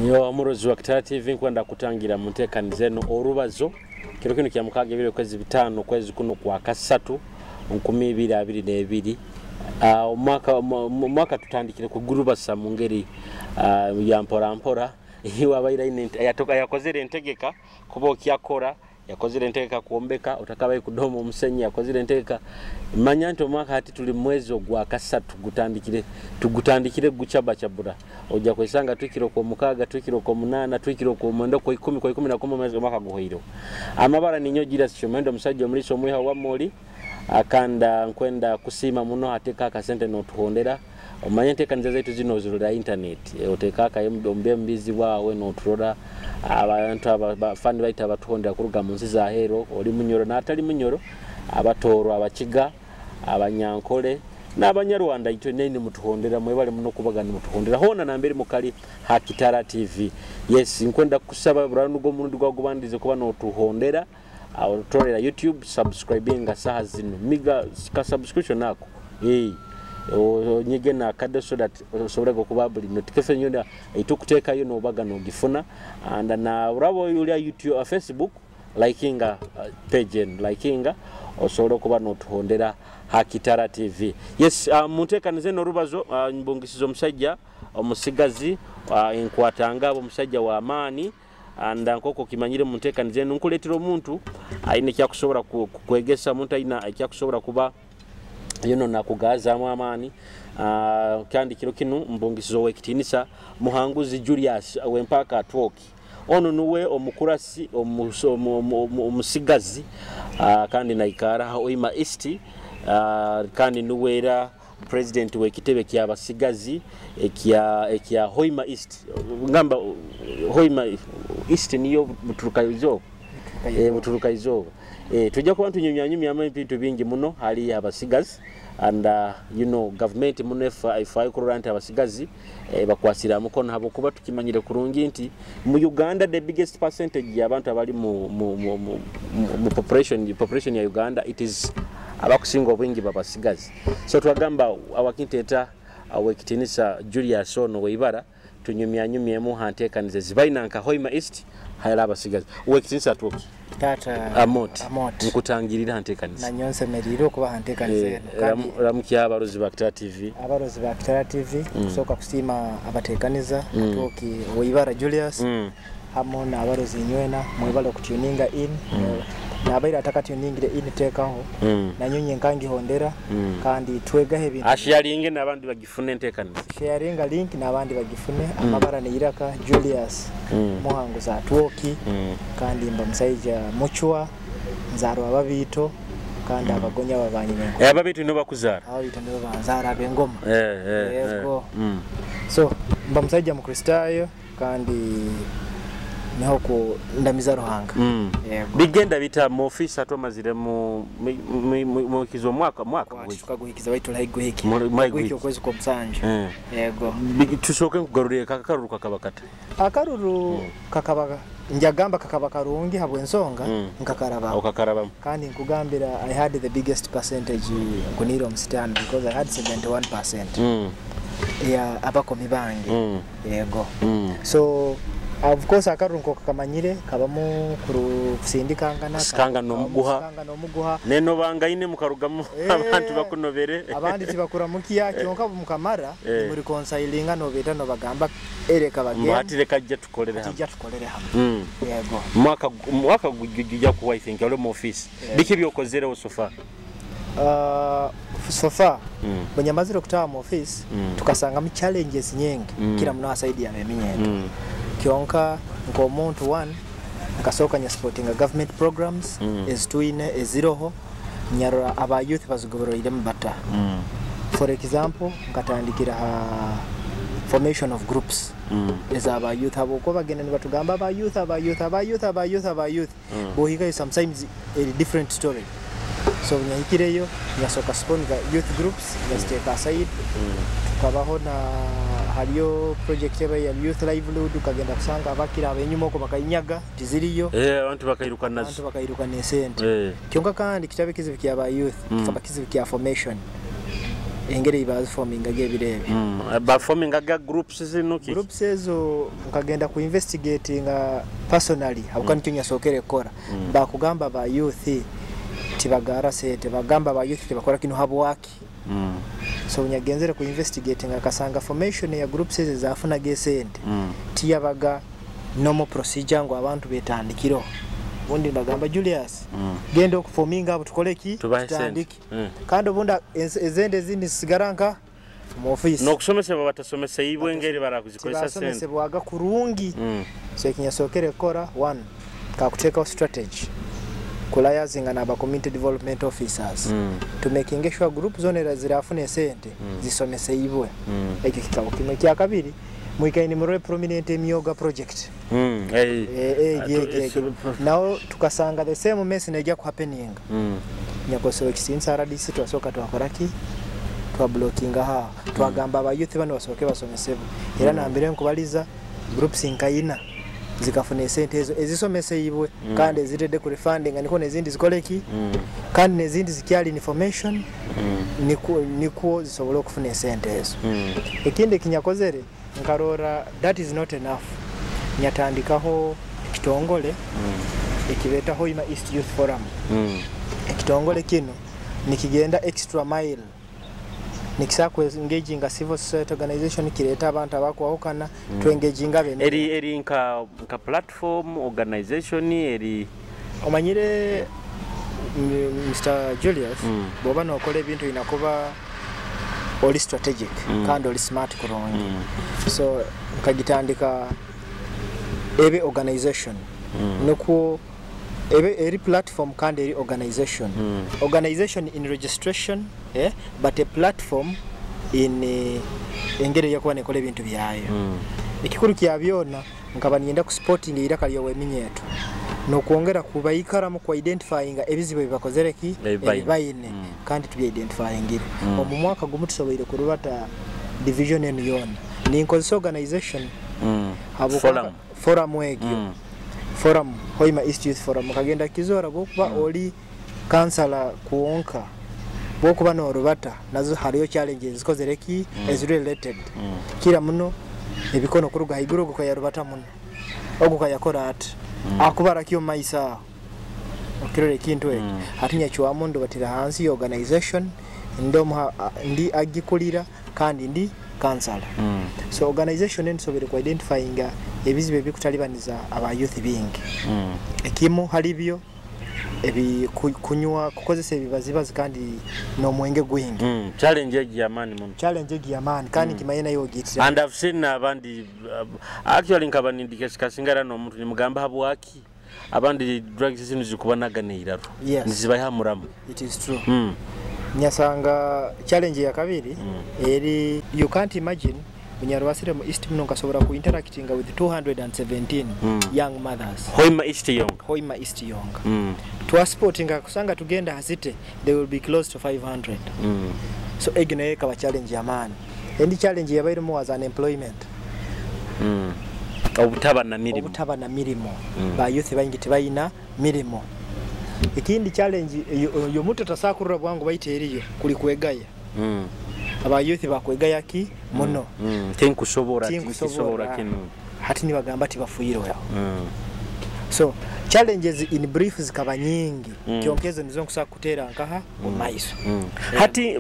Nyowe omurozi wa Kitara TV nkwenda kutangira mu nteekaniza eno orubazo kiro kino kya 6 okwezi 5 okwezi kuno kwa kasatu 2022. Omwaka tutandikire kugurubasa mu ngeri ya mpora mpora. Iwe yakozere entegeka kuba okyakora, yakozere entegeka kuombeka otakabaye kudoma omusenyi, yakozere entegeka. Manya nti omwaka hati tuli mwezi ogwa kasatu gutandikire, tugutandikire gucabacabura. Ojja kwesanga twikire okwo 6, twikire okwo 8, twikire okwo 9, kwa 10, kwa 11 mwezi omwaka guhoireho. Amabara ninyo gira sichomendo omusajja omuliso omwiha wa moli akanda nkwenda kusima muno ateka akasente notuhondera. Omanye nteekaniza zaitu zino ozirora internet, oteka aka mbizi wawe noturora abantu abafani baita abatuhondera kuruga mu nsi za hero, oli munyoro n'atali munyoro, abatoro, abakiga, abanyankole n'abanyarwanda itwe nene mutuhondera, mwebale muno kubagana mutuhondera hona nambere mukali ha Kitara TV. Yes, nkwenda kusaba buranugo murundi gwa gubandize kuba notuhondera awo torera YouTube subscribinga saha zino miga ka subscription nako onyige na kade so that osobole okuba buli notification yona itukuteekayo n'obaga n'ogifuna. And na urabo yuli YouTube, Facebook likinga page en likinga osobole okuba n'otuhondera ha Kitara TV. Yes, munteekanize n'orubazo mbungisiza omusajja omusigazi, enkwatanga omusajja wa maani. And nkoko kimanyire munteekanize eno nkuleetera omuntu ayina ekyakusobola kwegesa, omuntu ayina ekyakusobola kuba yono nakugazaamu amaani. Kandi kiro kinu mbungisizo ow'ekitiinisa Muhanguzi Julius w'empaka Atwoki. Ono nuwe omukurasi omusigazi, kandi naikara Hoima East, kandi nuwe era president w'ekitebe ky'abasigazi ekya Hoima East. Ngamba Hoima East niyo Buturuka Izooba. Buturuka Izooba. Tujja kuba ntunyumyanyumyamu ebintu bingi muno hali abasigazi. And you know, government muno efa kurora nti abasigazi bakwasira mukono, habwokuba tukimanyire kurungi nti mu Uganda the biggest percentage y'abantu abali mu population ya Uganda, it is abakusinga obwingi babasigazi. So twagamba awakinteta awekitinisa Julius ono weibara tunyumyanyumyemu hanteekanize zibaina nka Hoima East hayala abasigazi. Owekitinisa Atwoki. Tata Amot. Amot. Nkutangirira hanteekanize. Nanyonse meriro kuba hanteekanize. Ramukya abarozi ba Kitara TV. Abarozi ba Kitara TV kusooka kusiima abateekaniza Atwoki Weibara Julius hamo n'abarozi nywena mwebale okutuninga in. Nabaire atakatuningire in teekaho. Nanyonye nkangi hondera kandi twegaho ebintu. Asharinge n'abandi bagifune enteekaniza. Sharinga link n'abandi bagifune. Amabara ni Iraka Julius Muhanguzi Atwoki kandi mba musaija muchwa nzarwa ababito kandi abagonya babanyi bengo. Ababito nibo bakuzara. Ababito nibo banzara abengoma. Yego. So mba musaija mukristayo kandi niho ku ndamiza Ruhanga. Yego. Bigenda bita mu office atomazire mu kizo mwaka tukaguhikiza baitu laiguhiki. Guhiki okwezi kwa musanje. Yego. Tusooke nkugarurire akaruru kakabakata. Akaruru kakaba njagamba kakaba karungi habw'ensonga nkakaraba. Okakaraba. Kandi nkugambira I had the biggest percentage nkunira omusitani because I had 71% ya abakomi bange. Yego. So of course akaruru nko kakamanyire kabamu kusindikangana sikanga nomuguha neno bangaine mukarugamu abantu bakunobere abandi tibakuramukiya kyonka mukamara muri reconcilinga no beta no bagamba ereka bagenda mbati reka jja tukolere hamwe jja tukolere hamwe. Yego. Mwaka gujja ku I think oli mu office. Biki byokozerewo so far? So far bwenyamazire okutawa mu office tukasangamu challenges nyingi kila muno aside ya meminyendo. Kyonka nk'omuntu one nkasooka nya supporting government programs ezitwine eziroho nyarora aba youth bazigoboroiremu bata. For example nkatandikira ha formation of groups ezaba youth abo bagenda nibatugamba aba youth aba youth aba youth aba youth aba youth bohika sometimes a different story. So nyahikireyo nyasoka sponsor youth groups nyaziteeka aside. Tukabaho na haliyo project eba ya youth livelihood ukagenda kusanga abakira abenyuma oko bakayinyaga tiziriyo abantu bakairuka nazo, abantu bakairuka n'esente. Kyonka kandi kitabe kizibu kya ba youth kikaba kizibu kya formation. Engeri baziformingaga ebiro ebyo. Baformingaga groups zinu ki? Groups ezo nkagenda ku investigatinga personally, habwokuba nikyo nyasookere kukora. Bakugamba ba youth tibagara sente, bagamba ba youth tibakora kinu, habwaki? So nyagenzere ku investigating, akasanga formation ya groups ezo zafunaga esente tiyabaga normal procedure ngu abantu betandikiro. Ubundi bagamba, "Julius, genda okuforminga abo, tukole ki?" Tubahe sente. Tutandike. Kandi obundi ezende ezindi zisigara nka mu office. N'okusomesebwa batasomeseibwe engeri barakuzikozesa sente. Tibasomesebwaga kurungi. So ekinyasookere kukora, one, kakuteekaho strategy kuliaisinga n'aba community development officers to making sure group zona era zirafuna esente zisomeseibwe. Ekyo kikabo kimwe. Ekyakabiri, mwikaini murole prominent Emyoga project. Hey. Egi nawo tukasanga the same mess nejja kuhappening. Nyakosewe ekisinsa RDC, twasooka twakoraki? Twablockinga ha, twagamba abayouth bano basooke basomesebwe. Era nambire nkubaliza, groups nkaina zikafuna esente ezo ezisomeseibwe kandi eziredde ku refunding, niko nezindi zikoleki, kandi nezindi zikyali information, nikwo zisobole okufuna esente ezo. Ekindi ekinyakozere, nkarora that is not enough, nyatandikaho ekitongole ekibeeta Hoima East Youth Forum. Ekitongole kino nikigenda extra mile, nikisa kuengaginga civil society organization, kireeta abantu abakwahukana, twengaginga bene. Eri nka platform organization eri? Omanyire, Mr Julius, bw'oba nokola ebintu olina kuba oli strategic kandi oli smart kurungi. So nkagitandika ebe organization, nukwo ebe eri platform kandi eri organization. Organization in registration, but a platform in engeri eyakuba nekola ebintu byayo. Ekikuru kya byona, nkaba ninyenda kusupporting eiraka lyoweminyeeto nokwongera kubaikaramu ku identifyinga ebizibu ebibakozere ki? Ebibaine. Ebibaine. Kandi tubyidentifyingire. Omu mwaka gumu tusoboire kurubata division enu yoona ninkozesa organization. Forum. Forum egyo. Forum, Hoima East Youth Forum, kagenda kizora bwokuba oli kansala kuwonka, bwokuba norubata nazo hariyo challenges zikozere ki? Eziri related. Kira muno ebikono kuruga haiguru, ogo kayarubata muno, ogo kayakora ati akubara kyo maiso aho okirora ekintu ekyo. Hati nyacwamu ndubatira hansi ya organization, ndi agikulira kandi ndi kansala. So organization eno ku identifyinga ebizibu ebikutalibaniza aba youth bingi. Ekimu halibyo ebi kunywa, kukozesa ebibazibazi kandi n'omwenge gwingi. Challenge egi yamaani muno. Challenge egi yamaani kandi nkimanye nayo ogitira. And I've seen abandi, actually nkaba nindikasingara n'omuntu nimugamba habwaki abandi drugs zinu zikubanaga neiraro, nizibahamuramu. It is true. Nyasanga challenge ya kabiri eri, you can't imagine, bunyarwasire mu East muno nkasobora ku interactinga with 217 young mothers. Hoima East yonka? Hoima East yonka. Twasupportinga kusanga tugenda hasite, they will be close to 500. So egi nayo ekaba challenge yamaani. Endi challenge yabairemu was unemployment. Obutaba na mirimu. Obutaba na mirimo. Ba youth baingi tebayina mirimo. Ekindi challenge yo muto tasakurura bwangu baita eriyo kuli kwegaya. Aba youth bakwegaya ki muno. Tinkusobora. Tinkusobora. Tinkusobora kinu. Hati nibagamba tibafuirweho. So challenges in brief zikaba nyingi. Kyonka ezo nizo nkusobola kuteera nkaha mu maiso. Hati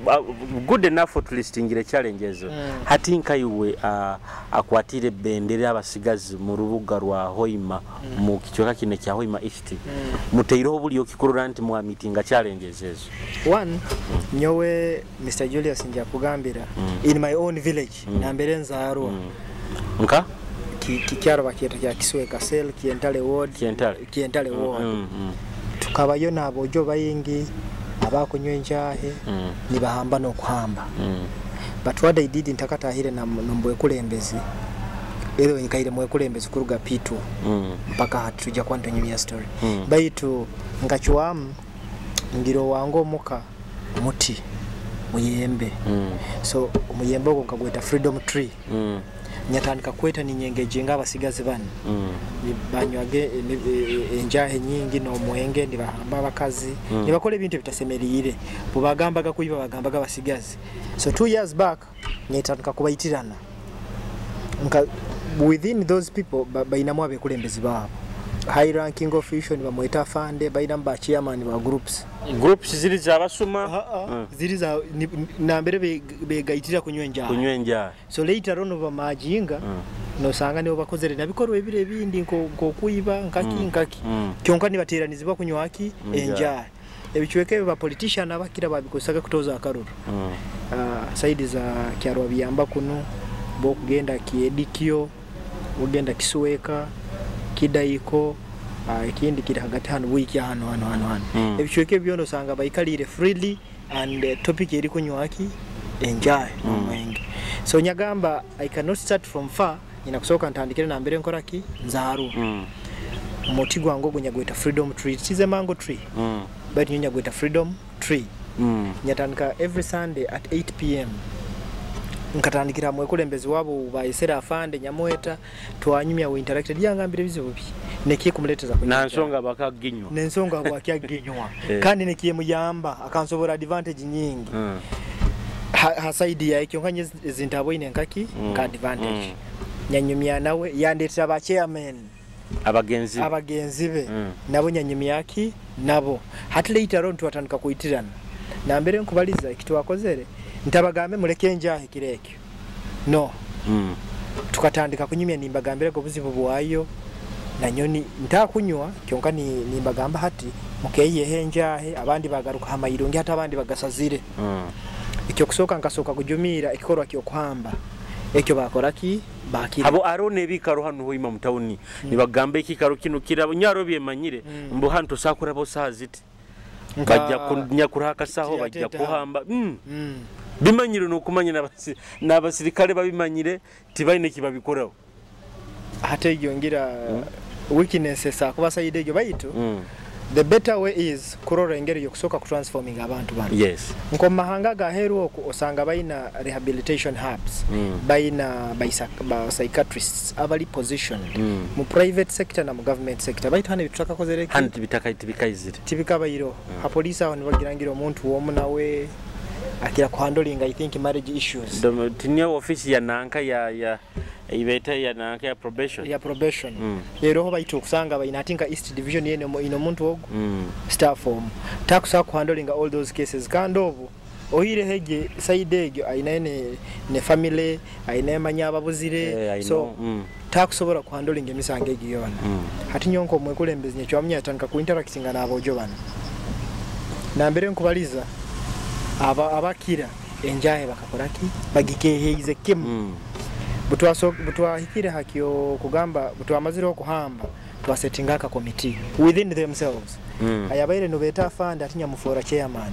good enough for listingire challenges. Hati nkaiwe akwatire bendera abasigazi mu rubuga rwa Hoima, mu kichweka kine kya Hoima East, muteireho buli okikurura nti mwa meetinga challenges ezo? One, nyowe Mr Julius nja kugambira, in my own village, nambere nzaarwa. Nka? Kikyaro bakyeta kya Kisweka cell, Kientale ward. Kientale. Kientale ward. Tukabayo n'abojo bayingi abakunywa enjahe, nibahamba n'okuhamba. But what I did, ntakatahire na nombwekulembezi ero, nkaire mwekulembezi kuruga P2 mpaka hati, tujja kuba nitunyumya story. Baitu nkacwamu ngiro wange omuka muti muyembe. So omuyembe ogwo nkagweta freedom tree. Nyatandika kweta ninyengejenga abasigazi bano. Banywaga enjahe nyingi n'omwenge, nibahamba abakazi, nibakora ebintu ebitasemeriire. Bwebagambaga kuiba bagambaga abasigazi. So 2 years back nyetandika kubaitirana. Nka within those people bainamu abekulembezi baabo. High ranking official nibamweta afande, bainamu ba chairman ba groups. Groups ziri zabasuma? Ziri za nambere begaitira kunywa enjaha. Kunywa enjaha. So later on bamajinga nosanga nibo bakozere nabikorwa ebire ebindi nko kuiba nkaki nkaki. Kyonka nibateranizibwa kunywa ki enjaha. Ebicweka ebi ba politician abakira babikosaga kutoza akaruru. Side za Kyarwa biyamba kuno bokugenda Kiedikio, bogenda Kisweka, Kidaiko, ikindi kiri hagati hano wiki hano hano hano hano. Ebicweka ebyo osanga baikalire freely and topic eri kunywa ki enjaha n'omwenge. So nyagamba I cannot start from far, nyina kusoka ntandikire nambere nkora ki nzaru. Omuti gwange ogwo nyagweta freedom tree. It is a mango tree. But nyagweta freedom tree. Nyatandika every Sunday at 8 p.m. Nkatandikira mwekulembezi wabo bayisera afande, nyamweta, twanyumya, we interacted, yangambira ebizibu bye nekiye kumuleteza kunywa. Nansonga bakaginywa. Nensonga bwakyaginywa. Kandi nekiye muyamba akansobora advantage nyingi. Ha side yae kyonka nye zintaboine nkaki nka advantage. Nyanyumya nawe, yandetera ba chairman abagenzi abagenzi be. Nabo nyanyumyaki nabo. Hati later on twatandika kuitirana nambere nkubaliza ekitwakozere ntabagambe muleke enjaha ekiro ekyo no. Tukatandika kunyumya, nimbagambireko obuzibu bwayo, nanyoni ntakunywa kyonka nimbagamba hati mukeyiyeho enjahe, abandi bagaruka hamayirungi, hati abandi bagasazire. Ekyokusooka nkasooka kujumiira ekikorwa kyokuhamba ekyo bakoraki bakira. Abo aro nebikaro hano hoima mu tawuni nibagamba ekikaro kino kirabo nyaro byemanyire mbu hano tosakurabo saa ziti bajja kunyakura akasaho bajja Kirateta. kuhamba. Bimanyire nokumanya n'abasirikale babimanyire tibaine kibabikoraho. Ate egyo ngira weaknesses akuba side egyo baitu the better way is kurora engeri yokusooka kutransforming abantu bano. Nko mu mahanga gaheru oku osanga balina rehabilitation hubs, balina ba psychiatrists abali positioned mu private sector na mu government sector, baitu hano ebitutakakozere Hano tibitaka tibikaizire. Tibikabairo. Ha police aho nibagirangira omuntu womu nawe akira kuhandling, I think, marriage issues. Tinia ofisi ya nanka ya ibeta ya nanka ya probation. Ya probation. Rero ho baitu okusanga balina ati nka East Division yene ino omuntu ogu staff omu takusobola kuhandlinga all those cases, kandi obu ohireho ege side egyo ayinayo ne family, ayinayo manya ababuzire. I So know. Takusobola kuhandlinga emisango egyo yona. Hati nyonka omwekulembezi nyekywamunya atandika kuinteractinga n'aboojo bano nambere nkubaliza abakira enjahe bakakoraki bagikeheize kimu. Butwahikire hakyo kugamba butwamazire okuhamba, twasetinga aka committee within themselves. Ayabaire nobeta afande ati nyamufora chairman,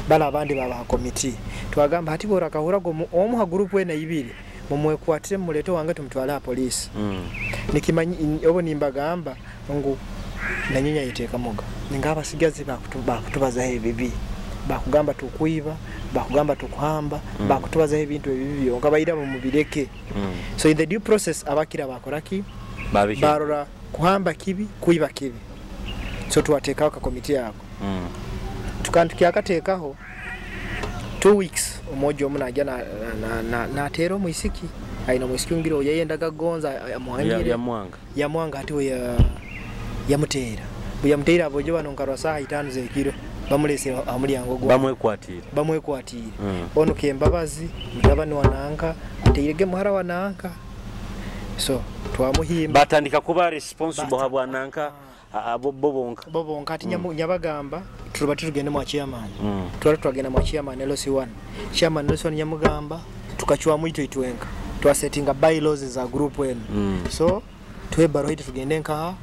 bala abandi babaha committee. Twagamba hati bora kahurago omu ha group ena ibiri mumwekwatire mumulete wange tumutwale ha police. Nikimanyi obo nimbagamba ngu nanyinya yiteekamuga ninga abasigazi bakutubazaho ebibi, bakugamba tukwiba, bakugamba tukuhamba, bakutubazaho ebintu ebibi byonka baira mumubireke. So in the due process abakira bakoraki? Babike. Barora kuhamba kibi, kuiba kibi, so tuwateekaho kakomiti yako. Tukantu kyakateekaho 2 weeks, omoja omu najja nateera omwisiki aina omwisiki ngira oyo yayendaga gonza amwangire. Yamwanga. Yamwanga, ati we yamuteera, bwe yamuteera abojo bano nkarwa saaha 5 z'ekiro bamulese amulyango gwa Bamwekwatire. Bamwekwatire. Ono Kembabazi mutabani wa nanka ateirege muhara wa nanka, so twamuhimba. Batandika kuba responsible habwa nanka abo bo bonka. Bo bonka ati nyabagamba turuba tugende mwa chairman. Twali twagenda mwa chairman LC1, chairman LC1 nyamugamba tukachwamu ito itwenka twasetinga bylaws za group eno. So tuhe baruha iti tugende nkaha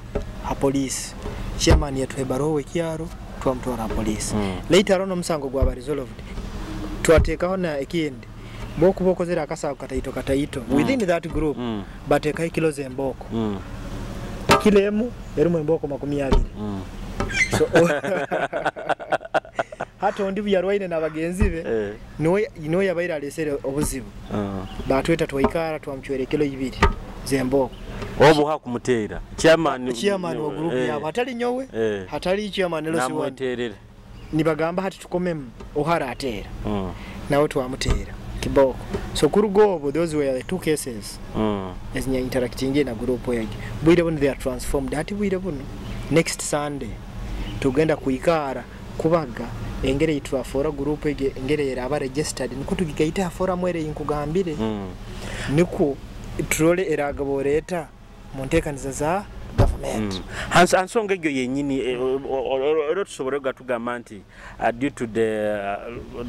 ha police. Chairman yatuhe baruha wekyaro, twamutwara ha police. Later on omusango gwaba resolved. Twateekaho na ekindi, bwokuba okozere akasago kataito kataito within that group, bateekaho ekilo z'embooko. Kilo emu erimu embooko 20. So Hati ondi yarwaine n'abagenzi be, niwe yabaire alesere obuzibu. Batweta twaikara twamucwera ekilo 2 z'embooko. Obu hakumutera chairman, chairman wa group yabo, hatali nyowe, hatali chairman LC1. Namweterera. Nibagamba hati tukomemu ohara atera. Nawe twamutera kiboko. So kuruga obwo, those were the two cases ezinya interacting na group yagi. Bwire buno they are transformed. Hati bwire buno next Sunday tugenda kuikara kubaga engere itwafora group ege engere eraba registered, niko tugigaita forum ere inkugambire. Niko turole eragaboreta mu nteekaniza za government. Hansonga egyo yenyini, era tusobole gatugamba nti due to the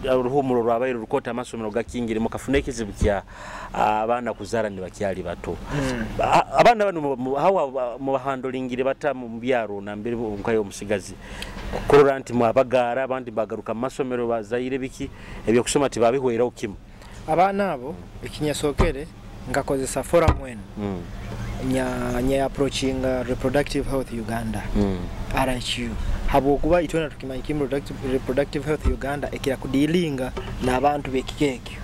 oruhumuro rwabaire rukota amasomero gakingire, mukafuna ekizibu kya abaana kuzaara nibakyali bato. Abaana bano hawa mubahandlingire bata mu byaro nambere nkayo omusigazi kurora nti mwabagaara abandi bagaruka mu masomero bazaire biki ebyokusoma tibabihweraho kimu? Abaana abo ekinyasokere ngakozesa forum eno, nya approaching Reproductive Health Uganda, RHU, habwokuba itwena tukimanyi kimu Reproductive Health Uganda ekira kudealinga n'abantu b'ekika ekyo,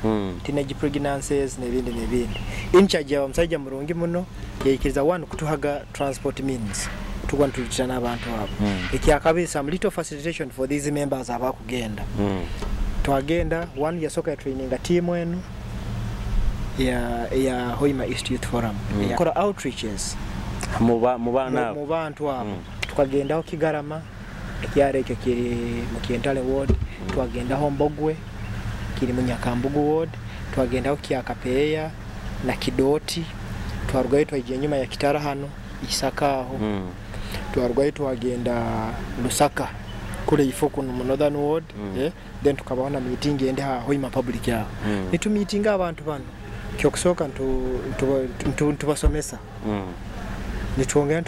teenage pregnancies n'ebindi n'ebindi. In charge yaba musajja murungi muno, yaikiriza one kutuhaga transport means tukuba nitulitira n'abantu abo. Ekyakabiri, some little facilitation for these members abakugenda. Twagenda, one yasooka yatraininga team eno ya Hoima East Youth Forum, yakola outreaches mu baana abo. Mu bantu abo. Tukagendaho Kigarama, ekyaro ekyo kiri mu Kientale ward. Twagendaho Mbogwe, kiri mu Nyakambugu ward. Twagendaho Kyakapeeya na Kidoti. Twarugayo twaija enyuma ya Kitara hano Isaka aho. Twarugayo twagenda Lusaka kule ifo kuno mu Northern ward. Then tukabaho na meeting ende ha Hoima public yaho. Nitumeetinga abantu bano, kyokusooka ntubasomesa, nitwongera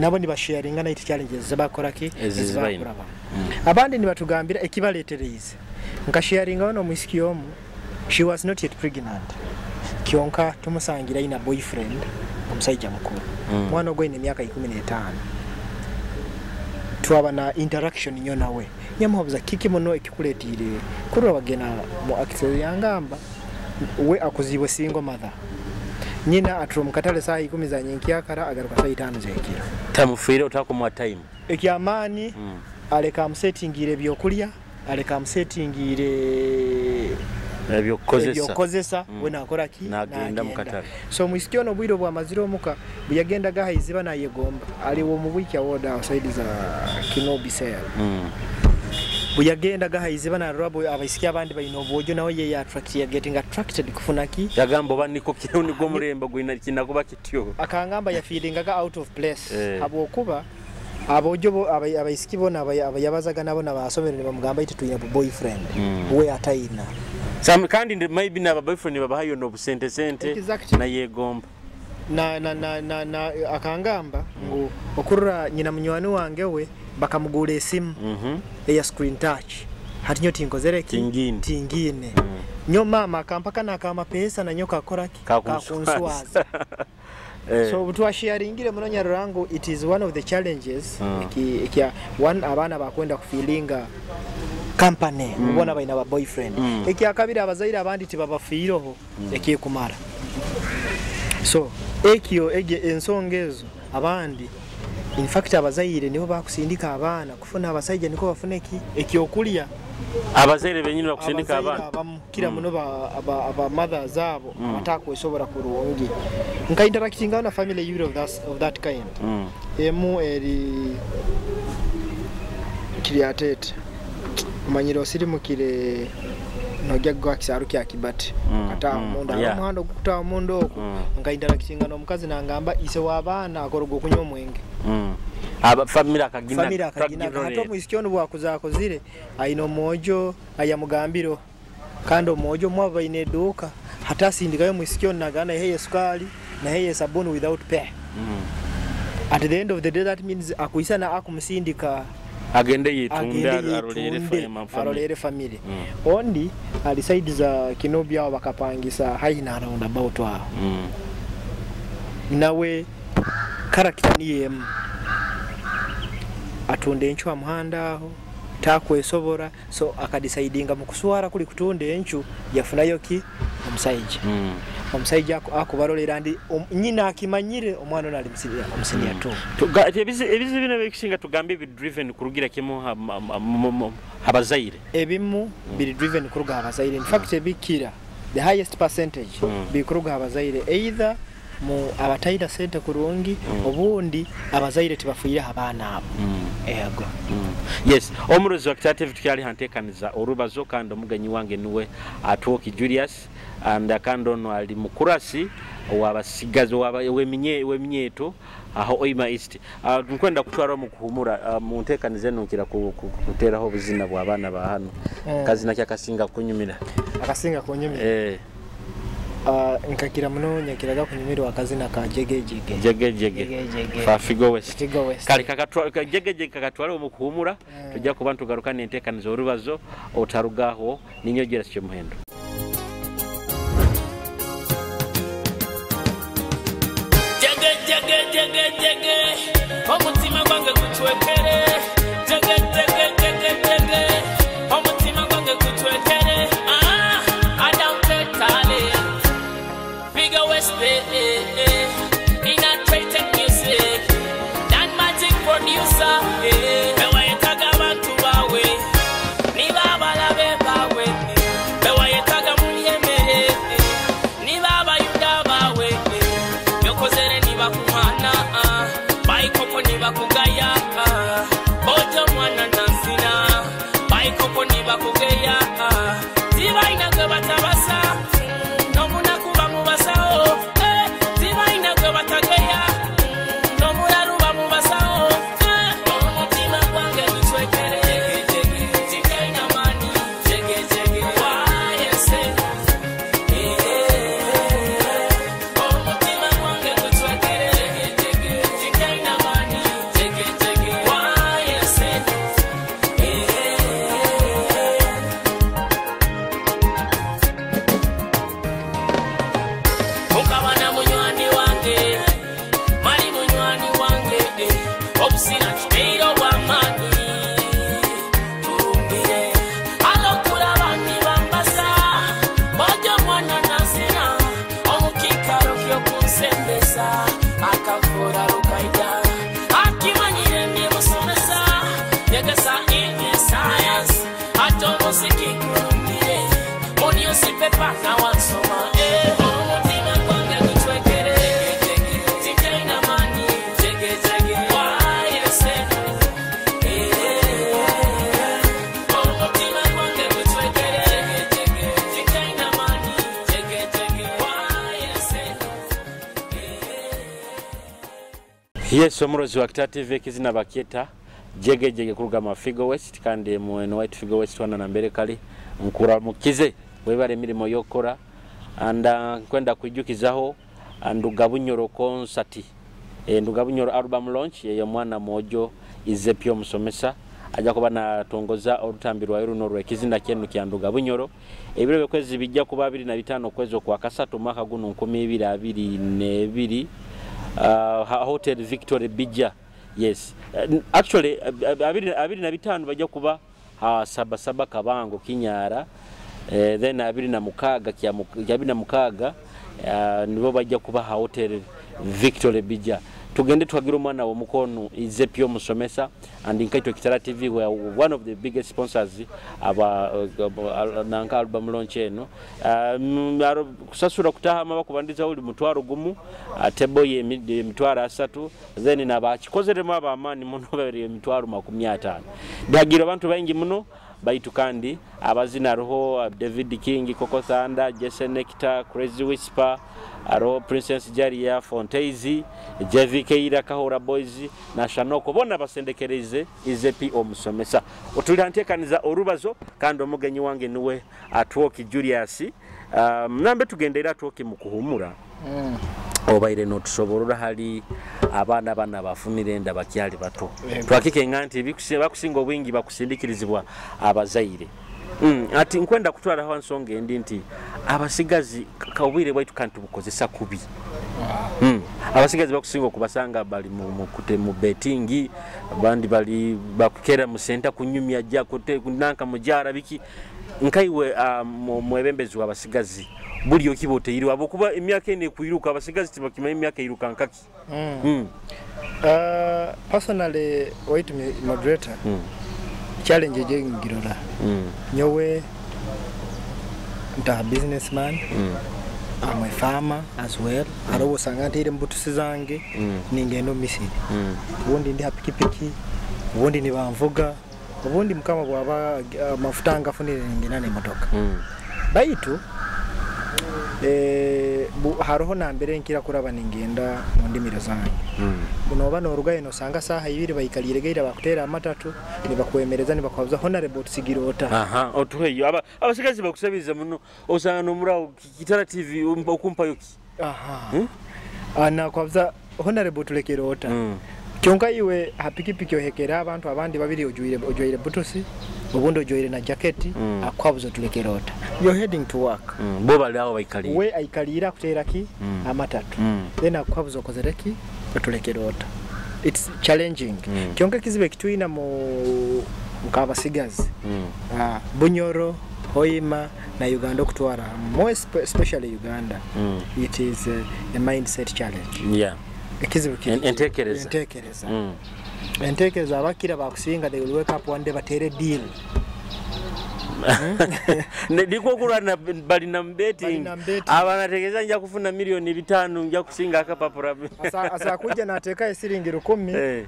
nabo nibasharinga naiti challenges zebakoraki. Ezi zibaine. Ezibakuraba. Abandi nibatugambira ekibaletereize. Nkasharinga no mwisiki omu, she was not yet pregnant, kyonka tumusangira ina boyfriend omusajja mukuru. Mwana ogwo aine emyaka 15. Twaba na interaction nyo nawe, nyamuhabuza kiki muno ekikuleetiire kurora bagenda mu access. Yangamba we akuzibwe single mother, nyina atura mu katale saa 10 za nyenkyakara, agaruka saa 5 z'ekiro. Tamufiire otakumuwa time. Ekyamaani, aleka amusetingiire ebyokulya, aleka amusetingiire ebyokukozesa. Ebyokukozesa. We nakora ki? Nagenda mu katale. So mwisiki ono obwire obwamazire omuka, bwe yagendaga haiziba nayegomba aliwo mu bwikya ward awo side za Kinobi cell. Bwe yagendaga haiziba narora abaisiki abandi balina obwojo, nawe ye attract, ya getting attracted kufuna ki? Yagamba oba niko nigwo omulembe gwina kinakuba kityo. Akangamba yafeelingaga out of place, habwokuba abojo abaisiki bona abayabazaga nabo nabasomero nibamugamba iti tuyina boyfriend, we atayina. Some kandi maybe naba boyfriend babahayo no busente sente. Nayegomba. Na akangamba ngu okurora nyina munywani wange we bakamugura esimu eya screen touch, hati nyo tinkozere ki? Tingine. Tingine. Nyo mama akampaka nakama pesa na nyo kakora ki? Kakunswaza. Kakunswaza. So butwasharingire muno nyarurango, it is one of the challenges. Ekya one, abaana bakwenda kufeelinga company, mubona balina ba boyfriend. Ekyakabiri, abazaire abandi tibabafiireho ekyekumara. So ekyo ege ensonga ezo, abandi in fact abazaire nibo bakusindika abaana kufuna abasajja niko bafune ki? Ekyokulya. Abazaire benyini bakusindika Abazaire abaana. abamu kira muno aba mothers abo abatakwesobola kurungi. Nka interactinga na family ibiri of that kind. Emu eri Kiryatete, omanyire osirimukire nojja kugwa kisaaru kya Kibati, kataaha munda, omuhanda ogukutaaha munda okwo. Nka interactinga n'omukazi nangamba ise w'abaana akoroga okunywa omwenge. Aba family akagina. Family akagina. Hati omwisiki ono bwakuza akozire ayina omwojo ayamugambiro, kandi omwojo mwabo bayina edduuka, hati asindikayo omwisiki ono nagamba naye esukaali naye esabuni without pay. At the end of the day, that means akuisa na akumusindika agende yitunde, agende arolere yetunde, family. Arolere family. Ondi ali side za Kinobi awo, bakapangisa haihi na roundabout awo. Nawe character niyo emu, atunda encwa muhanda aho. Takwesobora, so akadecidinga mu kuswara kuli kutunda encu yafunayo ki omusaija. Omusaija akubarolera ndi nyina akimanyire omwana ono ali omusiniya tu. Ebizibu bino ebisinga tugambe bi driven kurugira kimu abazaire. Ebimu biri driven kuruga abazaire. In fact ebikira the highest percentage bikuruga abazaire, either mu abataida sente kurungi, obundi abazaire tibafuire abaana abo. Ego. Yes, omurozi wa Kitara TV tukyali hantekaniza orubazo, kandi omugenyi wange niwe Atwoki Julius, and kandi ono ali mukurasi wabasigazi weminyeto aho Oima East. Nkwenda kutwara mu kuhumura mu ntekaniza eno nkira kuteraho obuzina bwa bana ba hano. Kazina kyakasinga kunyumira. Akasinga kunyumira. Nkakira muno nyakiraga kunyumirwa akazina ka jegejege. Jegejege. Fa Figo West. Figo West. Kale kakatwa jegejege kakatwale mu kuhumura, tujja kuba tugaruka n'entekaniza orubazo otarugaho ninyogera cyo muhendo. Jege jege jege jege omutima gwange gutwekere. Jege jege jege jege omutima gwange gutwekere. Adam Tetale Figo West, in a trade music Dan Magic producer, bewayetaga abantu bawe niba abalabe bawe, bewayetaga mulyemere niba abayuda bawe, byokozere nibakuhana baikoko nibakugaya bojo mwana nansina baikoko nibakugeya tibaina gwe batabasa nomunaku bamubasawo, tibaina gwe batageya nomulalu bamubasawo. Omutima gwange gutwekere tikaina mani jegejege wayese. Omutima gwange gutwekere tikaina mani jegejege wayese. Mukabana munywani wange mali munywani wange obusina kiteiro bw'amaanyi turumbire alokulaba nibambasa bojo mwana nasina omukikaro ky'okunsembesa akavura rukaija akimanyire ndimusomesa nyegesa English science ate omuziki gulumbire mu newspaper nawansoma. Omutima gwange gutwekere tikaina mani jegejege wayese. Omutima gwange gutwekere tikaina mani jegejege wayese. Yes, omurozi wa Kitara TV ekizina bakyeta jegejege kuruga mu Figo West, kandi mu White Figo West wana nambere kali nkuramukize webale emirimo yokora, and nkwenda kwijukizaho Nduga Bunyoro concert, Nduga Bunyoro album launch yeyo mwana mojo Izepio musomesa ajja kuba natongoza orutambi rwayo runo rw'ekizina kyenu kya Nduga Bunyoro. Ebiro byokwezi bijja kuba 25 okwezi okwa kasatu mwaka guno 2022, Hotel Victory Bija. Yes, actually 25 bajja kuba sabasaba Kabango Kinyara, then 26 kya 26 nibo bajja kuba Hotel Victory Bija. Tugende twagira omwana wo mukono Izepio musomesa, and Nkaito Kitara TV we are one of the biggest sponsors aba nanka album launch eno. Kusasura kutaha maba kubandiza uli mutwaro gumu, tebo ye mitwaro 3, then nabakikozeremu abamaani muno babiri emitwaro 50. Dagira abantu baingi muno baitu kandi abazina roho David King, Coco Thunder, Jason Nectar, Crazy Whisper, aroho Princess Jaria, Fontaizi, JVK Ira, Kahora Boys na Shanoko bona basendekereze Izepi omusomesa. Otuliantekaniza orubazo kandi omugenyi wange niwe Atwoki Julius. Nambe tugendera Atwoki mukuhumura. Obaire notusoborora hali abaana bana bafunire enda bakyali bato. Twakike nganti bakusinga obwingi bakusindikirizibwa abazaire. Ati nkwenda kutwara hawa nsonga endi nti abasigazi kaubwire bwaitu kantu bukozesa kubi. Abasigazi bakusinga okubasanga bali mu betting, abandi bali bakukera mu senta kunyumya jja nanka mujara biki. Nkaiwe mwebembezi w'abasigazi buli okiba oteirwe abokuba emyaka ene kuiruka, abasigazi tibakimanya emyaka iruka nkaki. Personally, wait, moderator, challenge jengirora nyowe nta businessman, I'm a farmer as well. Hariho osanga nteire mbutusi zange, ningenda omu misiri, obundi ndi ha pikipiki, obundi nibanvuga, obundi mukama bwaba amafuta ngafunire ningenda n'emotoka. Baitu hariho nambere nkira kuraba ningenda mu ndimiro zange. Noba norugayo nosanga saaha ibiri baikaliire gaira bakutera amatatu, nibakwemereza, nibakwabuza, "Honorable, tusigire ota?" Aha, otuheyo. Abasigazi bakusabiriza muno, osanga nomurawo Kitara TV okumpayo ki? Aha. Nakwabuza, "Honorable, tulekere ota?" Kyonka iwe ha pikipiki ohekera abantu abandi babiri, ojwaire butusi, obundi ojwaire na jaketi, akwabuza, "Tulekere ota?" You're heading to work. Bo bali aho baikaliire. We aikaliire akutera ki? Amatatu. Then akwabuza, "Okozere ki? Otulekere ota?" It's challenging. Kyonka ekizibu ekitwina mu nk'abasigazi, Bunyoro, Hoima na Uganda okutwara, more especially Uganda, it is a mindset challenge. Ekizibu kiri Entekereza. Entekereza. Entekereza, abakira bakusinga, they will wake up one day batere deal. Ndikwokulwana balina mu betting. Balina mu betting. Abanategeeza nja kufuna 5 million, nja kusinga akapapula. Asa kuja nateeka esiringi 1,000,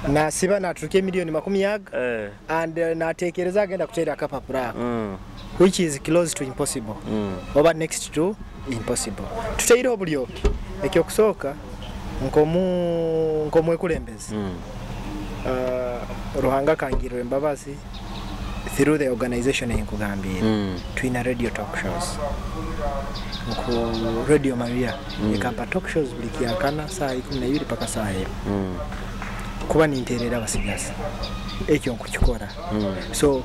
nasiba naturuka emiliyoni makumi aga, and natekereza agenda kuteera akapapula ako, which is close to impossible, oba next to impossible. Tuteireho obulyoki. Ekyokusooka, nk'omwekulembezi, Ruhanga akangirira embabazi through the organization enkugambire, twina radio talk shows nku Radio Maria, ekampa talk shows buli kyakana saa 12 paka saa 1, kuba ninterera abasigazi. Ekyo nkukikora. So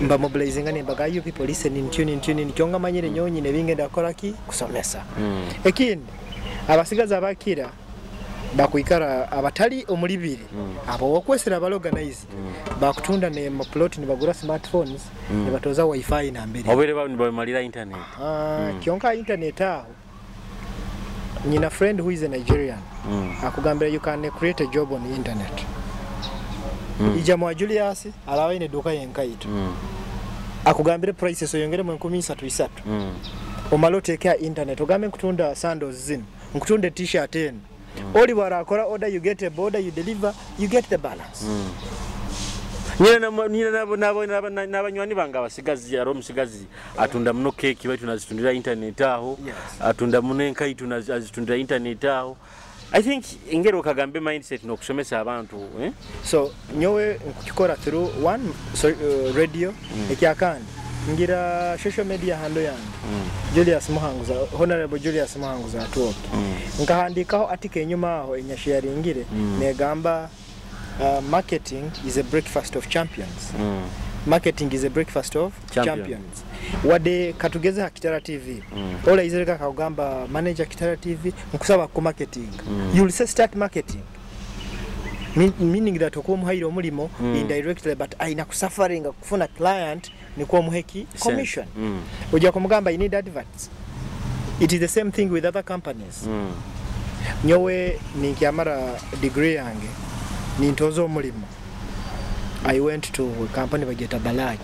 mba mobilizinga, nembaga, "You people, listen in, tune in, tune in." Kyonga manyire nyonyi nebingenda kukola ki? Kusomesa. Ekindi, abasigazi abakira bakwikara abatali omuli biri, abo okwesera bali organized, bakutunda ne maplot, nibagura smartphones, nibatoza wifi nambere. Obeere nibamalira internet. Ah, kyonka internet aho nyina friend who is a Nigerian, akugambira you can create a job on the internet. Ija mwa Julius alaba ine duka yenkaito, akugambire prices, oyongere mu 3000 isatu, omale oteeke internet, ogambe nkutunda sandals zino, nkutunda t-shirt eno. Oli bwarakora order, you get a border, you deliver, you get the balance. Nyina n'abanywani bange abasigazi, ari omusigazi atunda muno keeki, baitu nazitundira internet aho. Atunda muno enkaito, azitundira internet aho. I think engeri okagambe mindset n'okusomesa abantu, eh? So nyowe nkukikora through one, so, radio. Ekyakandi, ngira social media handle yange, Julius Muhanguza, Honorable Julius Muhanguza Atwoki. Nkahandikaho article enyuma aho enyasharingire, negamba marketing is a breakfast of champions. Marketing is a breakfast of Champion. champions. Wadde katugeze ha Kitara TV, olayizireka kakugamba, "Manager Kitara TV, nkusaba ku marketing." You will say, "Start marketing." Meaning that okuba omuhaire omulimo indirectly, but aina kusufferinga kufuna client nikwo omuheki commission. Ojja kumugamba, "I need adverts." It is the same thing with other companies. Nyowe ninkyamara degree yange, nintoza omulimu, I went to a company bageta Balaj,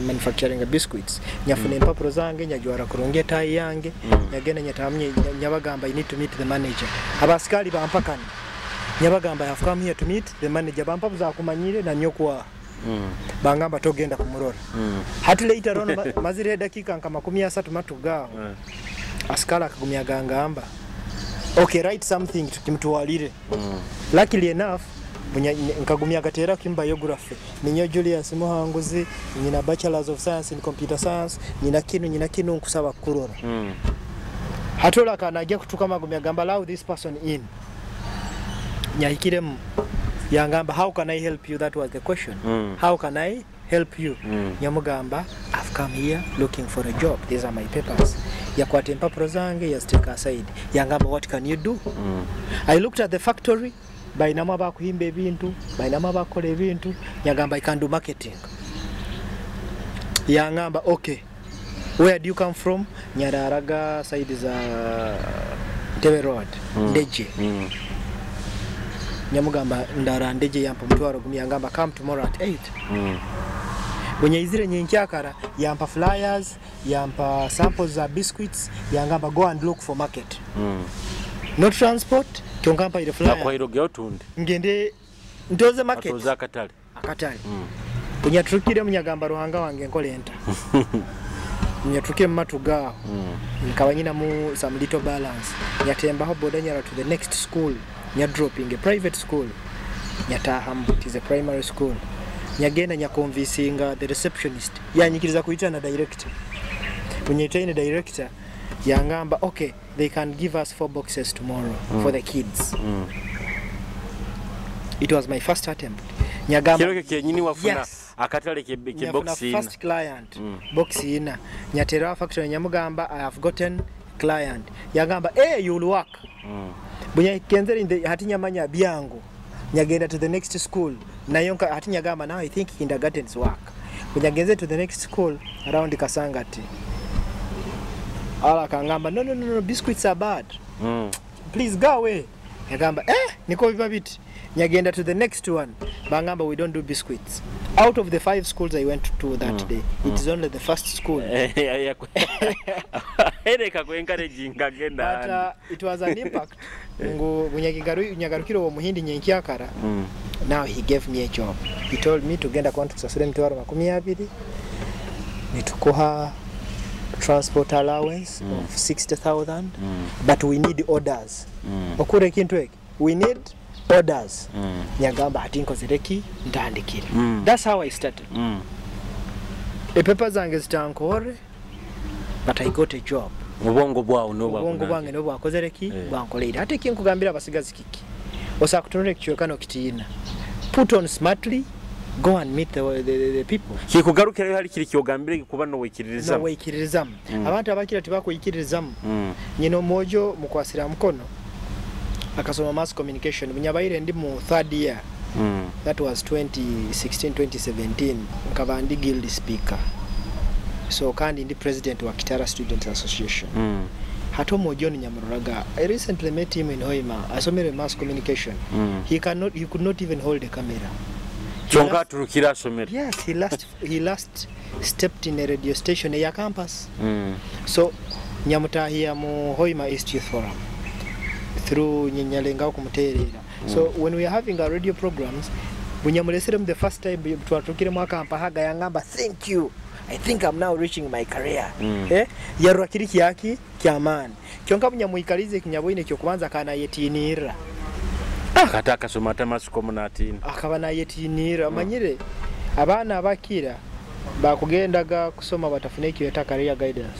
manufacturing biscuits. Nyafuna empapuro zange, nyajwara kurungi etayi yange, nyagenda nyatamu, nyabagamba, "I need to meet the manager." Abasikali bampakana. Nyabagamba, "I have come here to meet the manager." Bampa zakumanyire na nyokwa. Bangamba, "Togenda kumurora." Hati later on, mazire dakika nka 30 matugaaho, asikali akagumya gangamba, "Okay, write something tukimtuwalire." Luckily enough, nkagumya agateera kim biography, ninyo Julius Muhanguzi, nyina bachelors of science in computer science, nyina kinu, nyina kinu, nkusaba kurora. Hatola kanajja kutuka magumya gamba, "Allow this person in." Nyahikiremu, yangamba, "How can I help you?" That was the question. "How can I help you?" Nyamugamba, "I've come here looking for a job. These are my papers." Yakwata empapuro zange yaziteeka aside, yangamba, "What can you do?" I looked at the factory, balinamu abakuhimba ebintu, balinamu abakukola ebintu. Yagamba, "I can do marketing." Yangamba, "Okay, where do you come from?" Nyararaga side za Ntebe Road, Ndeje. Nyamugamba ndara Ndeje. Yampa 100,000, yangamba, "Come tomorrow at 8." Bwenyaizire nyenkyakara, yampa flyers, yampa samples za biscuits, yangamba, "Go and look for market." No transport, kyonka mpaire flyer. Nakwairogeyo tundi. Ngende ntoze market. Atoze akatale. Akatale. Bunyaturukire munyagamba, "Ruhanga wange, nkola enta?" Munyaturukire mu matu gaaho, nkaba nyinamu some little balance, nyatembaho boda, nyara to the next school, nya dropping a private school, nyatahamu. It is a primary school. Nyagenda nyaconvincinga the receptionist, yanyikiriza kuyita na director. Bunyitaine director, yangamba, "Okay, they can give us four boxes tomorrow for the kids." It was my first attempt. Nyagamba Kiro kyenyini wafuna Yes. akatale ke Nyafuna box ina. First client, box ina. Nyatera factory, nyamugamba, "I have gotten client." Yagamba, "Hey, you'll work." Bunyakenzere in the hati nyamanya byangu, nyagenda to the next school nayo hati nyagamba, "Now I think kindergartens work." Bunyagenze to the next school around Kasangati, ala akangamba, "No, no, no, no, biscuits are bad. Please go away." Yagamba, "Eh, niko biba biti." Nyagenda to the next one, bangamba, "We don't do biscuits." Out of the five schools I went to that day, it is only the first school. Ereka ku encouraging agenda. But it was an impact ngu bunyagarukire uwo muhindi nyenkyakara. Now he gave me a job. He told me, "Tugenda kuba tukusasula 20,000, nitukuha transport allowance of 60,000, but we need orders." Okura ekintu eki, we need orders. Nyagamba, "Hati nkozereki? Ntandikire." That's how I started. Epepa zange zitankore, but I got a job. Obwongo bwawo. Obwongo bwange nibwo bwakozereki? Eh. Bwankoleire. Ate ekinkugambira abasigazi kiki? Osobola kutunula ekicweka nokitiina. Put on smartly, go and meet the people. Kikugarukirayo hari kiri kyogambire kuba nowekiririzamu. Noweikiririzamu. Abantu abakira tibakwikiririzamu. Nyina omwojo mukwasira mukono akasoma mass communication. Bunyabaire ndi mu third year, that was 2016 2017, nkaba ndi guild speaker, so kandi ndi president wa Kitara Students Association. Hati omwojo ono nyamururaga, I recently met him in Hoima, asomere mass communication. He could not even hold a camera. Kyonka aturukira asomere. Yes, he last stepped in a radio station eya campus. So nyamutahia mu Hoima East Youth Forum through nyenyalengaho kumuteerera. So when we are having our radio programs, bunyamulesere the first time twatukiremu akampahaga, yangamba, "Thank you, I think I'm now reaching my career." Eh, yarura kiri kyaki kyamaani, kyonka bunyamwikalize ekinyabwine ekyokubanza kanayetiinirra. Kati akasoma ate amasikomu n'atiina. Akaba nayetiinirra. Amanyire abaana abakira bakugendaga kusoma batafune ekiyeta career guidance,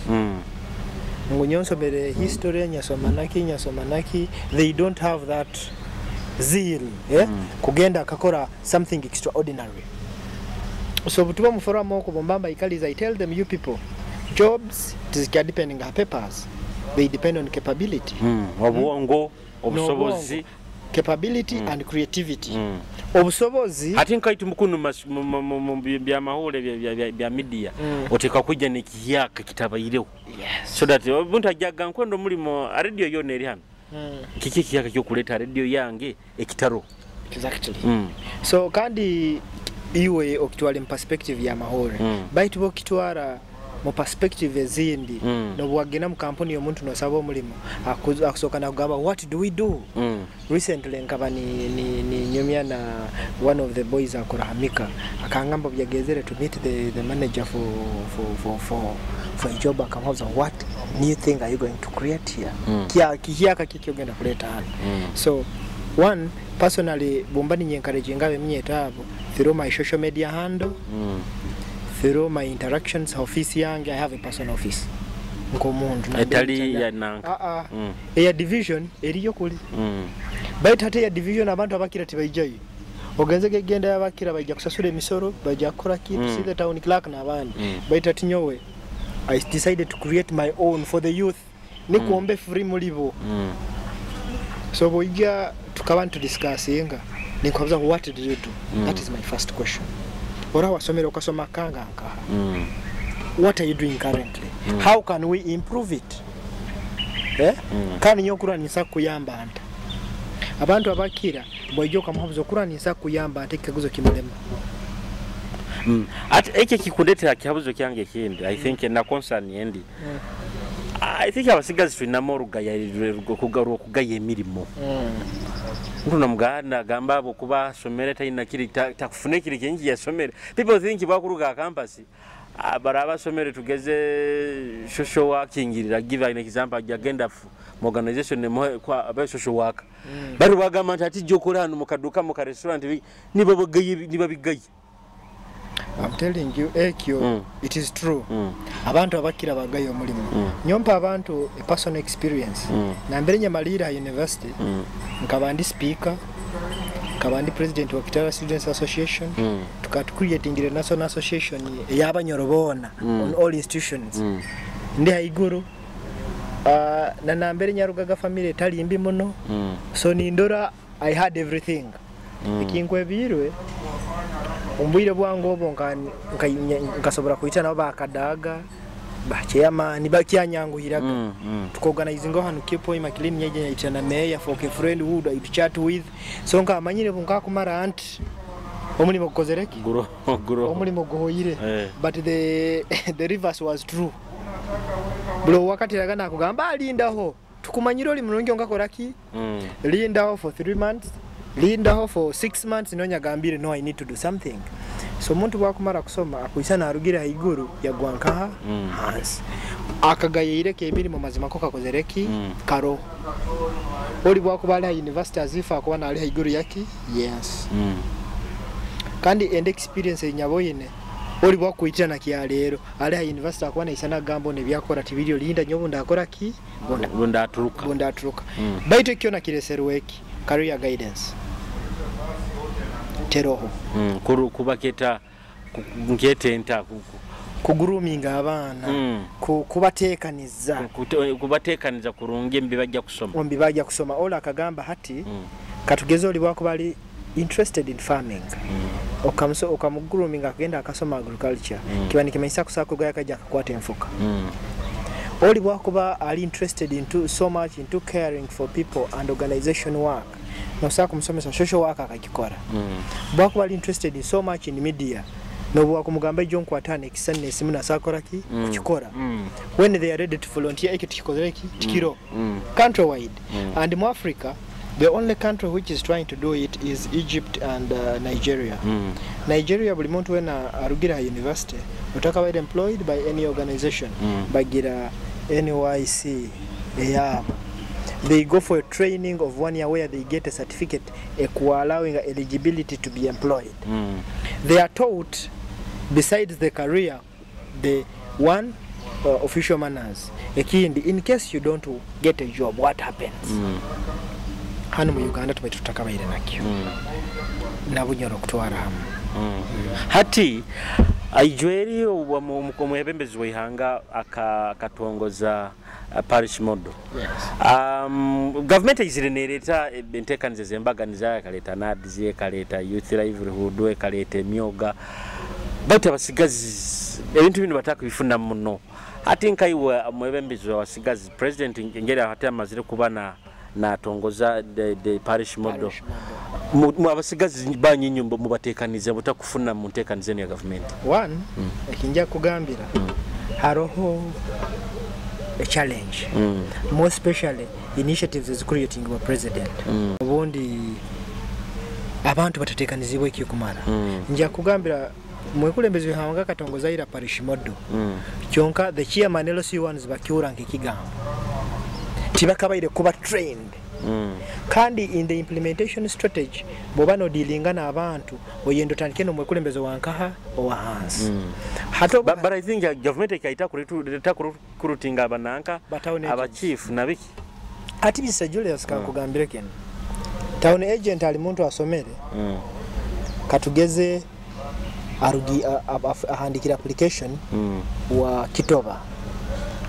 ngu nyonsomere history, nyasoma naki, nyasoma naki. They don't have that zeal, eh? Kugenda akakora something extraordinary. So butuba mu forum okwo bombamba ikaliza, I tell them, "You people, jobs tizikya depending on papers, they depend on capability." Obwongo, obusobozi. N'obwongo. Capability and creativity. Obusobozi. Ate nkaitu mukunu mu byamawulire bya media, oteeka kujja nekiyaka kitabaireho, so that omuntu ajjaga nkwenda omulimu a radio yona eri hano. Kiki ekiyaka kyokuleeta radio yange ekitaro? Exactly. So kandi iwe okitwala mu perspective ya mahore, baitu bokitwara mu perspective ezindi, nobuwagenda mu kampuni omuntu nosaba omulimu, akusooka nakugamba, "What do we do?" Recently nkaba ni nyumya na one of the boys akora Hamika, akangamba byagezere to meet the manager for a job, akamubuuza, "What new thing are you going to create here?" Kya kihyaka kiki ogenda kuleeta hano? So one, personally, bwomba ninyencouraging abeminyeto abo through my social media handle, through my interactions, office yange, I have a personal office nk'omuntu. Etali ya nanka. Ah, ah. Eya division eriyo kuli, baitu ate eya division abantu abakira tebaijayo. Ogenze gegenda yabakira, baija kusasula emisoro, baija kukora ki, see the town clerk n'abandi. Baitu ati nyowe I decided to create my own for the youth, nikwombe free mulibo. So bwoija tukaba nitudiscussinga, ninkubuza, "What did you do?" That is my first question. Ora wasomere okasoma kanga nkaha? What are you doing currently? How can we improve it, eh? Kandi nyo okuranisa kuyamba nta abantu abakira, bwaija okamuhabuza okuranisa kuyamba nta, ekikaguzo kimulema. Ati ekyo kikundetera kihabuzo kyange ekindi, I think na concern yendi. I think abasigazi tulinamu olugaya rwokugaya emirimu. Ntuno muganda agamba abo kuba asomere talina kiri takufuna ekiri kingi yasomere. People think bwakuruga campus bara abasomere, tugeze social working, give an example, agenda mu organization kwa aba social worker. Bari bagamba nti ati jokora hano mu kaduka, mu ka restaurant, niba bagaye, niba bigaye. I'm telling you, ekyo it is true. Abantu abakira bagaye omulimu. Nyompa abantu a personal experience. Nambere nyamalira university, nkaba ndi speaker, nkaba ndi president wa Kitara Students Association. Tukatucreatingire national association ey'abanyoro boona on all institutions. Ndi haiguru, na nambere nyarugaga family etali mbi muno. So nindora I had everything. Ekinkwebirwe ombwire bwange obwo nkasobora kwita nabo bakadaga, bachairman bakyanyanguhiraga. Tukaorganizinga hano kipo imakilini nyeje nyaita na meya for a friend who I chat with, so nkamanyire bunkakumara anti omulimo gukozereki. Guro guro. Omulimo guhoyire. But the reverse was true. Buli wakatiraga nakugamba, alindaho, tukumanyire oli mulungi, ongakoraki. Lindaho for 3 months, lindaho for 6 months, nonya gambire, "No, I need to do something." So omuntu bwakumara kusoma akwisa narugira haiguru yagwa nkaha hansi, akagayireko emirimu. Mazima ko kakozereki. Karo oli bwakuba ali ha university azifa akuba nali haiguru yaki, yes. Kandi and experience enyaboyine, oli bwakwitira na kyaleero ali ha university akuba naisa nagamba nebyakora tibiryo, linda nyobu ndakora ki. Bundaturuka. Bundaturuka. Baitu ekyo nakireserwa eki career guidance teroho. Kuru kubaketa nketenta kugroominga abaana, kubateekaniza. Kubateekaniza kurungi embi bajja kusoma. Ombi bajja kusoma. Ola akagamba hati katugeze oli bwakuba ali interested in farming, okamugroominga akagenda akasoma agriculture, kiba nikimanyisa kusaako akajja akakwata enfuka. Oli bwakuba ali interested into so much into caring for people and organization work, nosobola kumusomesa social work akagikora. Bwakuba ali interested in so much in media, nobwakumugamba ejo nkwatana ekisani nesimu nasaakora ki kukikora. When they are ready to volunteer, ekyo tukikozere ki tikiro country wide. And mu Africa, the only country which is trying to do it is Egypt and Nigeria. Nigeria, buli muntu wena arugira ha university otakabaire employed by any organization, bagira NYC eyabo. They go for a training of one year where they get a certificate allowing eligibility to be employed. They are taught, besides the career, the one, official manners, ekindi, in case you don't get a job, what happens. Hano mu Uganda tubaite tutakabaire nakyo nabunyoro okutwara hamu. Hati aijweri omwebembezi w'ihanga akatongoza parish model. Yes. Gavumenti eizire nereeta enteekaniza ez'embaganiza, ekaleeta NAADS, ekaleeta youth livelihood, ekaleeta emyoga, baitu abasigazi ebintu bino batakubifuna muno. Ati nkaiwe omwebembezi w'abasigazi, president engeri ate amazire kuba na natongoza the parish model. Parish model. Mu abasigazi banyinyu mubateekanize butakufuna mu nteekaniza eno ya gavumenti? One, ekinja kugambira, haroho a challenge, more especially initiatives ezicreating wa president. Obundi abantu batateekanizibwa ekikumara. Nja kugambira, mwekulembezi w'ihanga katongoza ira parish model, kyonka the chairman LC1s bakiura nk'ekigambo, tibakabaire kuba trained. Kandi in the implementation strategy, bw'oba nodealinga n'abantu, oyenda otandike n'omwekulembeze wankaha owahansi hati But I think government ekaita kurutinga abananka Ba town agents. Abachief nabiki. Ati Mr. Julius, kankugambire kino, town agent ali muntu asomere. Katugeze Arugi ahandikira application wa Kitoba.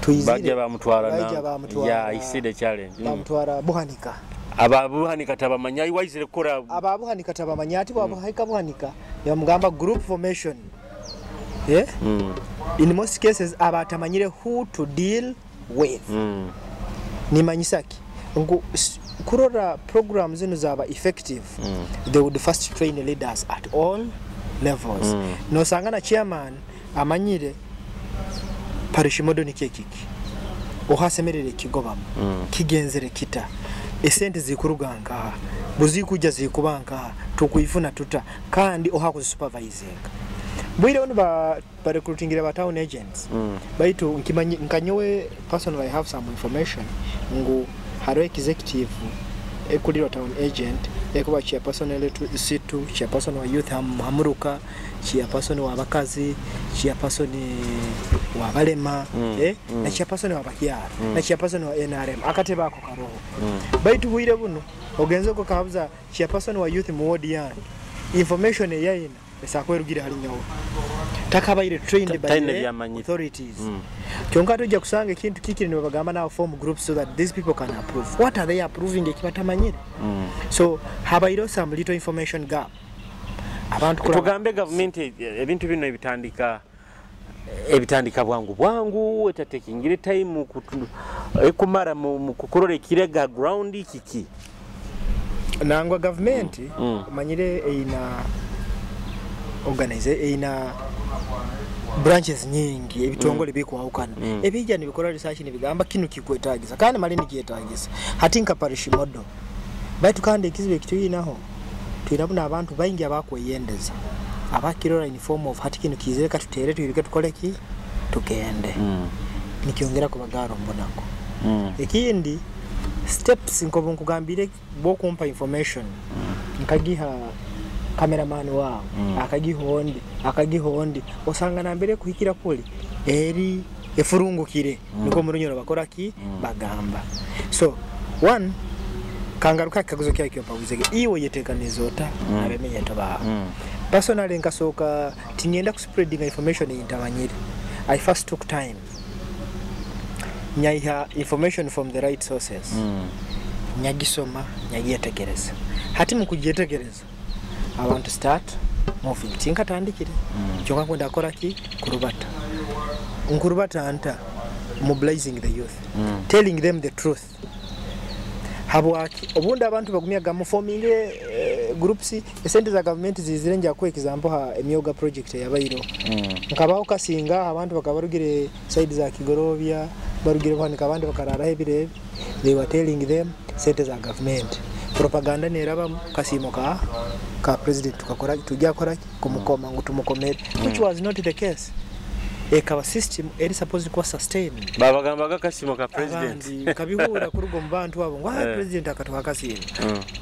Tuizire Bajja bamutwara Bajja na bamutwara. Yeah, I see the challenge. Bamutwara Buhanika. Ababuhanika tabamanya waizire kukora. Ababuhanika tabamanya ati bwabuhaika Buhanika yamugamba group formation. Yeah? In most cases abatamanyire who to deal with. Nimanyisa ki ngu kurora program zino zaba effective, they would first train leaders at all levels. Nosanga na chairman amanyire parish model ni kiki ohasemerere kigobamu, kigenzere kita esente zikuruga nkaha buzikuja zikuba nkaha tukuifuna tuta kandi ohakusupervising bwire ono ba recruitingira ba town agents. Baitu nkimanyi nkanyowe personally I have some information ngu haro executive ekulirwa town agent ekuba chairperson eletu situ, chairperson wa youth hamuruka, chairperson wa bakazi, chairperson wa balema, na chairperson wa bakyara, na chairperson wa NRM akateba ako karoho. Baitu bwire buno ogenze ko kabuza chairperson wa youth mu ward yange information eyayina esakwerugira hali nyawo takabaire trained by the authorities. Kyonka tujja kusanga ekintu kikiri ne bagamba now form groups so that these people can approve. What are they approving ekibatamanyire? So habairo some little information gap. Abantu tugambe government ebintu bino ebitandika bwangu bwangu etatekingire time ekumara mu kukorora ekirega ground kiki. Nangwa government manyire eina organize eina branches nyingi ebitongole bikwawukana. Ebijja nibikora research nibigamba kino kikwetagisa kandi mali nikyetagisa hati nka parish model. Baitu kandi ekizibu ekituyinaho tuyinabuna abantu baingi abakweyendeza abakirora in form of hati kino kizereka tutere tuyirike tukole ki tugende. Nikyongera kubagaro mbonako. Ekindi steps nkobu nkugambire bokumpa information nkagiha cameraman wao, akagihondi osanga nambere kuhikira kuli eri efurungukire niko murunyoro bakora ki bagamba. So one kangaruka kikaguzo kya kyo pawizege iwe yetekanizota abemenye toba. Personally nkasoka tingenda ku spreading information intabanyire. I first took time nyaiha information from the right sources. Nyagisoma nyagyetegereza hati mukugyetegereza I want to start moving. Tinkatandikire. Kyonka kwenda akora ki kurubata. Nkurubata anta mobilizing the youth. Telling them the truth. Habwaki obundi abantu bagumya gamuforming groups esente za government zizirenja ku example ha emyoga project yabairo. Nkabaho kasinga abantu bakabarugire side za Kigorobya barugire kwanika abandi bakarara ebire. They were telling them sente za government. Propaganda neraba kasimo ka president tukakora tujya kora kumukoma ngo tumukomere, which was not the case. Ekaba system eri supposed kuba sustained. Babagamba kasimo ka president kabihura kurugo mu bantu abo ngo president akatuha kasimo.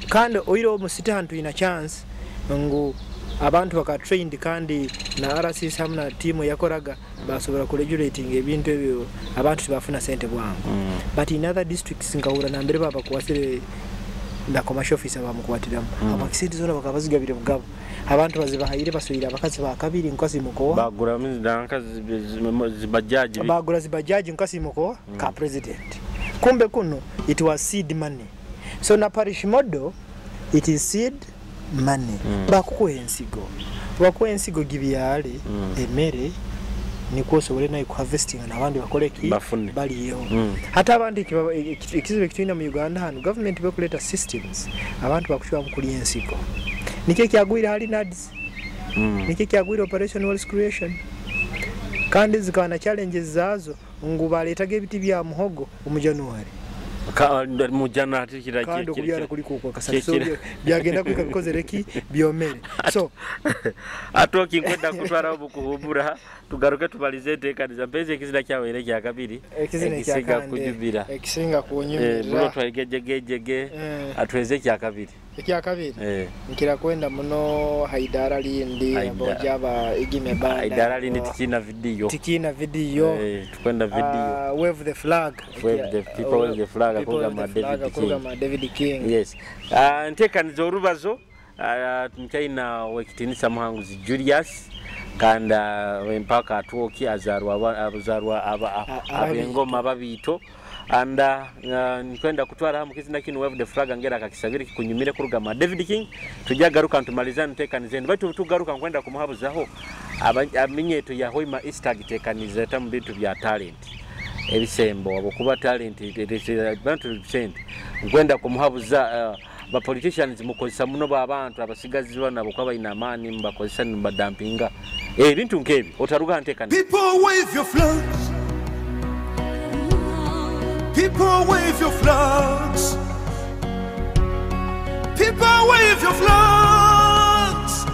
Kandi oiro musite hantu ina chance ngo abantu baka trained kandi na RCC hamwe na team yakoraga basobora ku regulating ebintu ebyo abantu tibafuna sente bwangu. But in other districts nkahura na mbere baba kuwasire na commercial officer bamukwatiramu abakisente zona bakabazigabire bugabo abantu bazibahayire basubira abakazi bakabiri nkosi mukowa bagura nanka zibajaji bagura zibajaji nkosi mukowa ka president. Kumbe kuno it was seed money. So na parish model it is seed money. Bakukuha ensigo bakuha ensigo gibyale emere niko osobole nayo kuharvesting n'abandi bakole ki baliyo. Hata abandi ekizibu ekitulina mu Uganda hano government bekuleta systems abantu bakushwa mu ensigo. Nikyo kyagwira hali NADS. Nikyo kyagwira operation wealth creation. Kandi zikaba na challenges zazo ngu baletaga ebiti bya muhogo mu January. Mu January kira kandi okubyara kuli kukwa kasatu byagenda kwika bikozere ki byomere. So atoki nkwenda kutwara obukuhumura tugaruke tubalize enteekaniza mpeze ekizina kyawere kya kabiri ekisinga kujubira ekisinga kunyumira buno twagejegejege atweze kya kabiri ekya kabiri nkira kwenda muno haidara lindi abojaba igime banda haidara lindi tikina video tukwenda video wave the flag wave the people wave the flag akugamba David King David King. Yes. Nteekaniza orubazo Nkaina wekitinisa Muhanguzi Julius, kandi empaka Atwoki azarwa abengoma Ababiito. And nkwenda kutwara hamu kizina kinu "Wave the Flag", ngera akakisabire kikunyumire kurugama David King. Tujagaruka ntumaliza ntekanize, baitu tugaruka nkwenda kumuhabuzaho aminyeto ya Hoima East agitekanize ata mu bintu bya talent, ebisembo, abokuba talent bantu sente. Nkwenda kumuhabuza ba politicians mukozesa muno babantu abasigazi bana abokuba balina amaani, mubakozesa nibadampinga ebintu nkebi. Otaruga, ntekanize. People, wave your flags. People, wave your flags. People, wave your flags.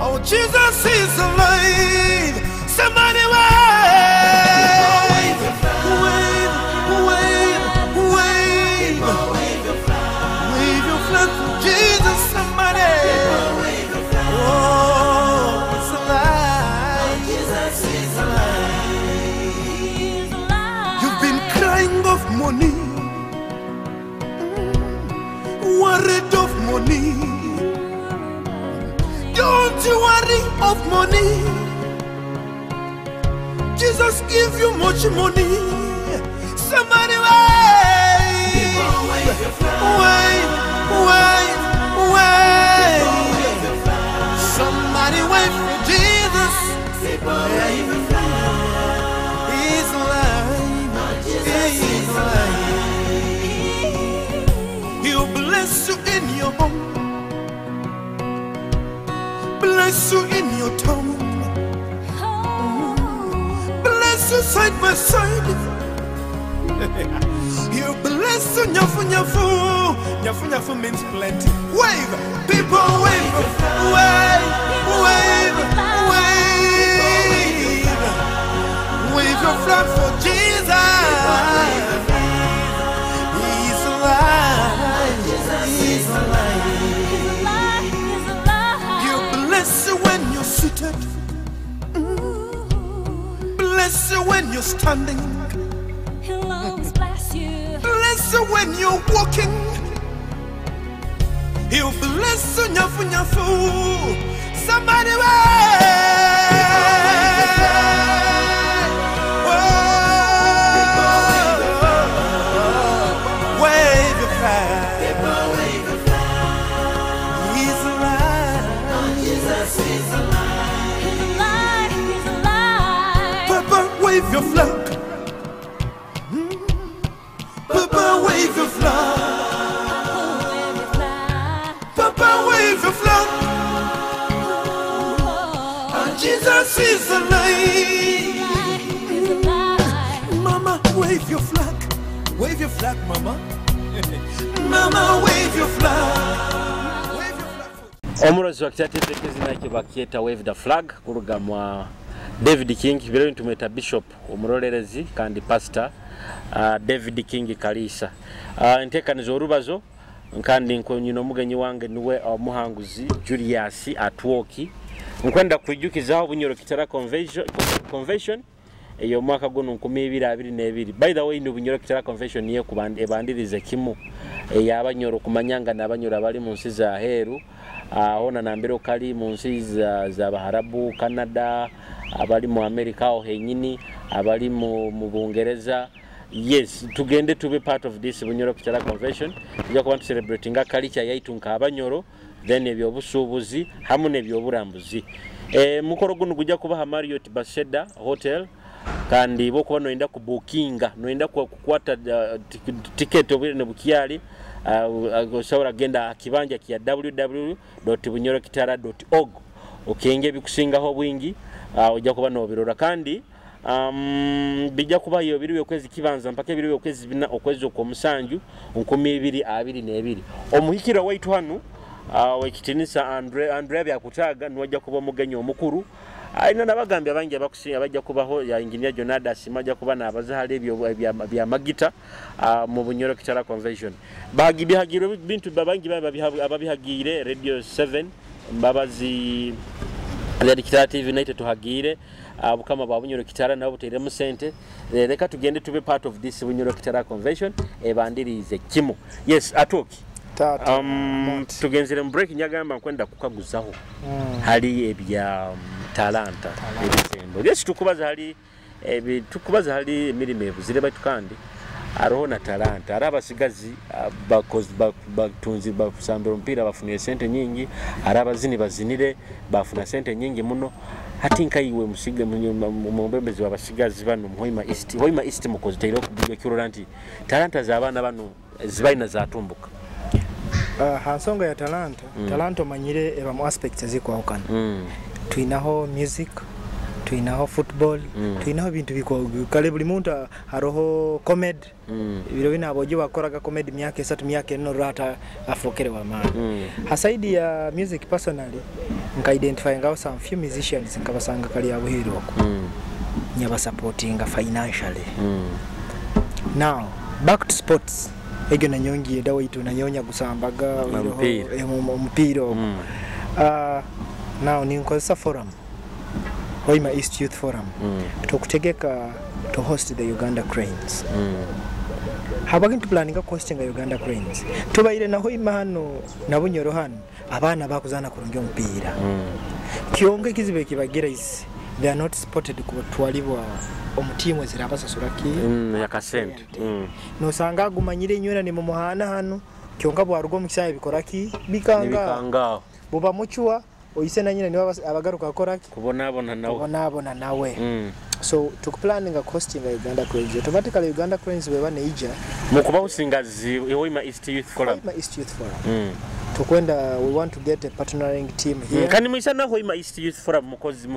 Oh, Jesus is alive. Somebody wave. Wave, wave, wave. Wave your flag for Jesus, somebody. Oh, it's alive. Jesus is alive. You've been crying of money, worried of money. Don't you worry of money. Jesus give you much money. Somebody wave, wave, wave, wave. Somebody wave for Jesus. He's alive. He's alive. He'll bless you in your home, bless you in your town, bless you side by side. He'll bless you nyafu nyafu. Nyafu nyafu means plenty. Wave, people, wave, wave, wave, wave. Wave your flag for Jesus. He's alive. He's alive. He'll bless you when you're seated. Bless you when you're standing. He'll always bless you. Bless you when you're walking. He'll bless you nyafu nyafu. Somebody wave. Whoa. Wave your flag. He's alive. He's alive. He's alive. Papa, wave your flag. Papa, wave your flag. Papa, wave your flag. Papa, wave your flag. Oh, And Jesus is alive. he's alive. Mama, wave your flag. Wave your flag, mama. Mama, wave your flag. Wave your flag for Omurozi wa kitatete, ekizina ekyo bakyeta "Wave the Flag" kuruga mwa David King. Biro nitumweta Bishop omurolerezi kandi Pastor David King Kalisa. Entekanizo orubazo, kandi nkonyina omugenyi wange niwe Omuhanguzi Julius Atwoki. Nkwenda kwijukizaho Bunyoro Kitara Convention eyo omwaka guno 2022. By the way, ni Bunyoro Kitara Convention niyo ebandirize kimu ey'Abanyoro kumanyanga n'Abanyoro abali mu nsi za heru, hona nambere okali mu nsi za Baharabu, Canada, abali mu America aho henyini, abali mu Bungereza. Yes, tugende tube part of this Bunyoro Kitara Convention. Tujja kuba tucelebratinga culture yaitu nk'Abanyoro, then ebyobusuubuzi hamu n'ebyoburambuzi. Mukoro guno gujja kuba Marriott Baseda Hotel, kandi bokuba noyenda kubukinga, noyenda kukwata ticket obwire nebukyali, osobola genda akibanja kya www.bunyorokitara.org okenge ebikusingaho obwingi, ojja kuba nobirora. Kandi bijja kubayo biri okwezi kibanza mpaka ebiri okwezi bina okwezi okw'omusanju 2022. Omuhikira waitu hanu, wekitinisa Andre Byakutaga, niwajja kuba omugenyi omukuru. Alina nabagambye abangi abakusinga bajja kubaho, ya Engineer Jonadas majja kuba n'abazahala ebyo bya magita mu Bunyoro Kitara Convention. Bihagirwe bintu babangi ababihagiire Radio 7 Mbabazi, Radio Kitara TV, naite tuhagiire Bukama bwa Bunyoro Kitara nabo buteeremu sente. Leka tugende tube part of this Bunyoro Kitara Convention ebandirize kimu. Yes, Atwoki. Taata. Tugenzere mu break, nyagamba nkwenda kukaguzaho hali ebya talanta, ebisembo byesi tukubaza hali ebi tukubaza hali emirimo ebuzire, baitu kandi hariho na talanta. Hari abasigazi batunzi basambira omupiira bafunire sente nyingi, hari abazini bazinire bafuna sente nyingi muno. Hati nkaiwe mumbembezi w'abasigazi bano mu Hoima East, Hoima East mukoziteire okukirora nti talanta z'abaana bano zibaina zatumbuka? Ha nsonga ya talanta, talanta omanyire eba mu aspects ezikwahukana. Twinaho music, twinaho football, twinaho ebintu kale buli muntu haroho comedy. Ibiro bino abojo bakoraga comedy myaka 3, myaka 4 rata afokere wa maani. Ha side ya music, personally nka identify ngaho some few musicians, nkabasanga kali abuhiro oko, nyabasupportinga financially. Now back to sports, egyo nanyongi edawa itu nanyonya gusambaga Omupiira. Omupiira ogwo. Now ninkozesa forum, Hoima East Youth Forum, tukutegeka to host the Uganda Cranes. Habwaki ntupulaninga kuhostinga Uganda Cranes? Tubaire na Hoima hano na Bunyoro hano abaana bakuzana kurungi omupiira. Kyonka ekizibu ekibagira is they are not spotted kutwalibwa omu tiimu ezirabasasura ki? Yakasente. Nosanga agumanyire inywena nimumuhana hano, kyonka bwaruga omu kisaawe bikora ki? Bikanga. Nibikangaho. Buba mucwa oise na nyina niwe abagaruka akora ki? Kubonabona nawe. Kubonabona nawe. So tukuplanninga hostinga Uganda Cranes. Automatically Uganda Cranes bweba neija Mukuba zi Hoima East Youth Forum. Hoima East Youth Forum. Tukwenda, we want to get a partnering team here. Kandi mwisa na Hoima East Youth Forum mukozi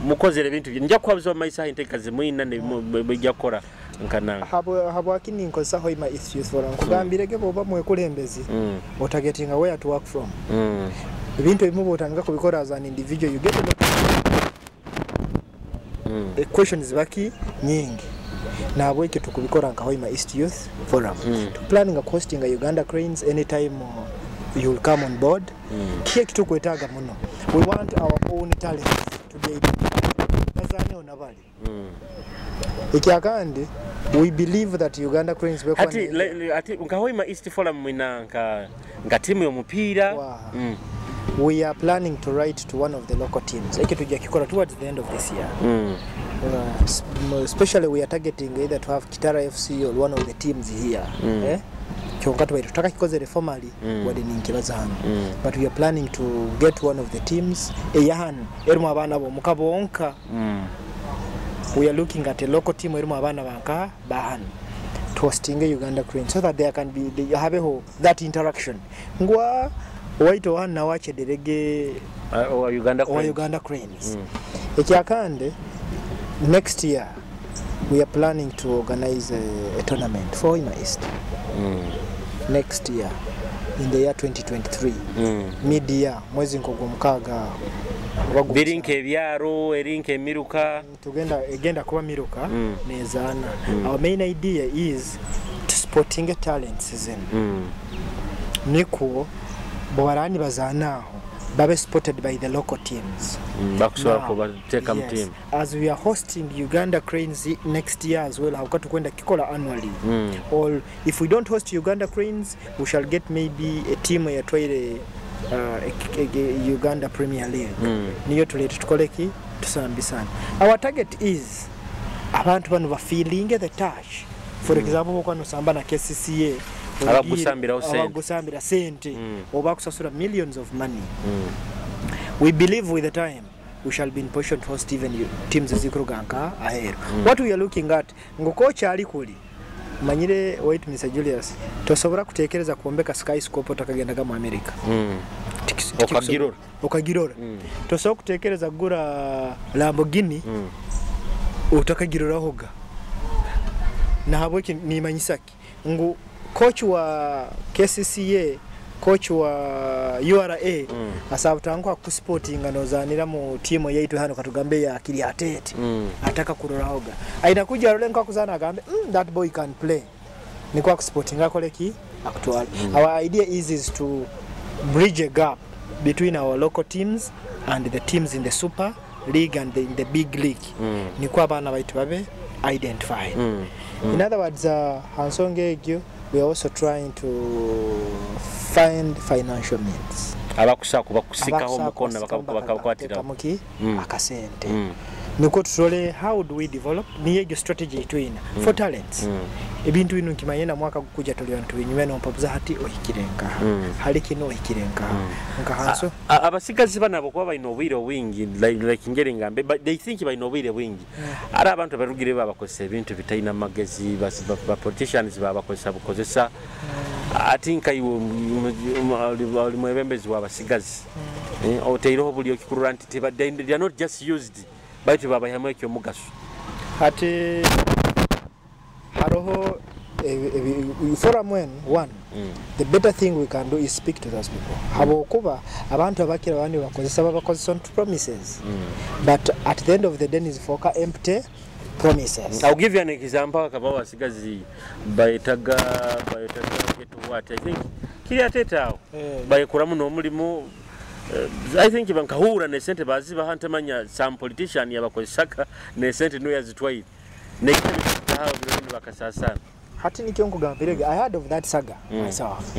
mukozere ebintu nja kuhabuza maisa enteeka zimwina ne bijja kukora nkananga. Habwaki ninkozesa Hoima East Youth Forum? Nkugambirege, bw'oba mwekulembezi, otargetinga where to work from. Ebintu ebimu bw'otandika kubikora as an individual, you get a lot of questions baki nyingi. Nahabwekyo tukubikora nka Hoima East Youth Forum. Tuplanninga hostinga Uganda Cranes. Anytime you'll come on board. Kiki ekitukwetaaga muno? We want our own talents to be identified, bazaneho nabali. Ekyakandi, we believe that Uganda Cranes bwekuba Ati ati nka Hoima East Forum mwina nka timu y'omupiira? Wow. We are planning to write to one of the local teams. Ekyo tujja kikola towards the end of this year. Especially we are targeting either to have Kitara FC or one of the teams here. Eh? Kyonka tubaire tutakakikozere formally, wadde ninkibaza hano, but we are planning to get one of the teams eya hano erimu abaana bomuka bonka. We are looking at a local team erimu abaana banka bahano tuhostinge Uganda Cranes so that there can be habeho that interaction ngwa waito hano nawe akyederege Owa Uganda owa Cranes. Uganda Cranes. Ekyakande, next year we are planning to organize a tournament for Hoima East. Next year, in the year 2023, mid year, mwezi nk'ogwomukaaga oba Biri nk'ebyaro eri nk'emiruka? Tugenda egenda kuba miruka nezaana. Our main idea is to spotting talents zino, nikwo bwebarani bazaana aho babe spotted by the local teams. Bakusobola Now, kubateeka mu yes, tiimu. As we are hosting Uganda Cranes next year as well, hauka tukwenda kikola annually, or if we don't host Uganda Cranes, we shall get maybe a team eyatwaire Uganda Premier League, niyo tulete tukoleki, tusambisane. Our target is abantu bano bafeelinge the touch. For example, bokuba nosamba na KCCA, Abagusambiraho sente. Abagusambira sente oba kusasula millions of money. We believe with the time we shall be in position to host even teams ezikuruga nka aheru. What we are looking at ngu kocha ali kuli manyire, wait, Mr Julius, tosobora kutekereza kuombeka skyscraper otakagendaga mu America. Okagirora. Okagirora. Tosobola kutekereza kugura Lamborghini otakagirorahoga. Nahabweki nimanyisa ki? Ngu coach wa KCCA, coach wa URA asaba tanguka kusportinga nozanira mu timu yaitu hano, katugambe ya Kiriatete, ataka kurorahoga aina kuja arole nka kuzana agambe, that boy can play," niko akusportinga akoleki, akutwale. Our idea is to bridge a gap between our local teams and the teams in the super league and in the big league, niko abaana baitu babe identified. In other words, hansonga egyo We are also trying to find financial means. Abakusaku bakusikaho omukono bakakwatira muki akasente. Niko tutole how do we develop niyo egyo strategy etwina for talents. Ebintu bino nkimanye na mwaka gukuja tuli bantu binyume nompabuza hati ohikire nkaha, hali kino ohikire nkaha nkahanso. Abasigazi banabo kuba balina obwire obwingi, like ngeri ngambe, but they think balina obwire bwingi. Ari abantu abarugire babakozesa ebintu bitalina magezi, ba politicians babakozesa bukozesa. Ati nka iwe oli mwebembezi w'abasigazi, oteireho buli okikurura nti they are not just used, baitu babahamu ekyomugaso. Hati haroho forum when one the better thing we can do is speak to those people. Habwokuba abantu abakira abandi bakozesa babakozesa on promises, but at the end of the day nizifoka empty promises. I'll give you an example. Akaba abasigazi bayetaga get what I think kiri ateta awo bayekuramu n'omulimu. I think bankahura ne sente bazibaha ntamanya some politician yabakozesaka ne sente no yazitwaire nekitahawo bino bakasasana. Hati nikyo nkugambire, I heard of that saga myself.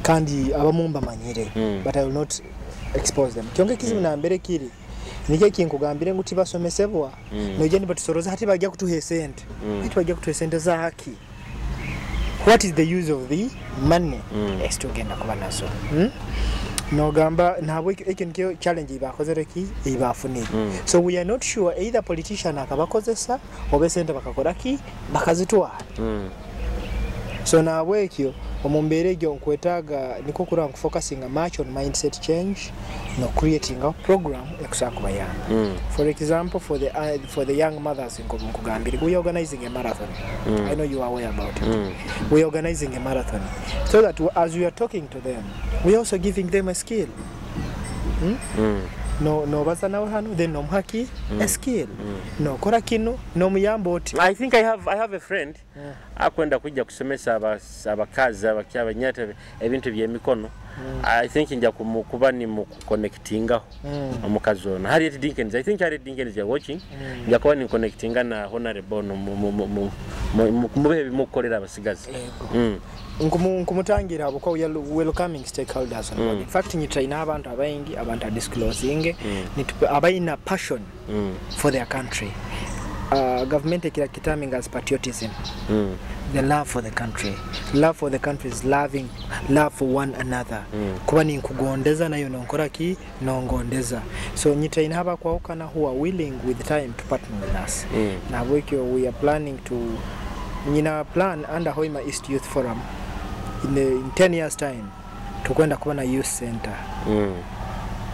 Kandi abamu mbamanyire, but I will not expose them. Kyonka ekizibu nambere kiri nikyo kinkugambire ngu tibasomesebwa, noija nibatusoroza hati bajja kutuha esente. Hati bajja kutuha esente za haki. What is the use of the money? Esitugenda kuba nazo. Nogamba ntabwo ekyo nikyo challenge ibakozere ki ibafunire. So we are not sure either politician akabakozesa oba esente bakakora ki bakazitwara. So nabwekyo omu mbeera egyo nkwetaaga niko kuraba nkufocusinga much on mindset change no creating a program ekusobola kubayamba. For example, for the young mothers nkugambire, we are organizing a marathon. I know you are aware about it. We are organizing a marathon so that as we are talking to them, we are also giving them a skill. No nobaza nawe hano then nomuhaki a skill. Nokora kino nomuyamba oti. I think I have a friend akwenda kujja kusomesa abakazi abanyata ebintu by'emikono. I think nja kuba ni mu connectinga omukazi ono Harriet Dinkins. I think Harriet Dinkins you are watching. Nja kuba ni connectinga na honorable no mube bimukolera abasigazi. Nkumutangira abo we are welcoming stakeholders on board. In fact nyitraina abantu abaingi abantu disclosing abaina passion for their country. Government ekira kitaming as patriotism. The love for the country. Love for the country is loving love for one another. Kuba ni nkugondeza nayo nonkora ki nongondeza. So nyitaina haba kwahukana who are willing with time to partner with us. Nabwekyo we are planning to nyina plan under Hoima East Youth Forum in 10 years time tukwenda kuba na youth center.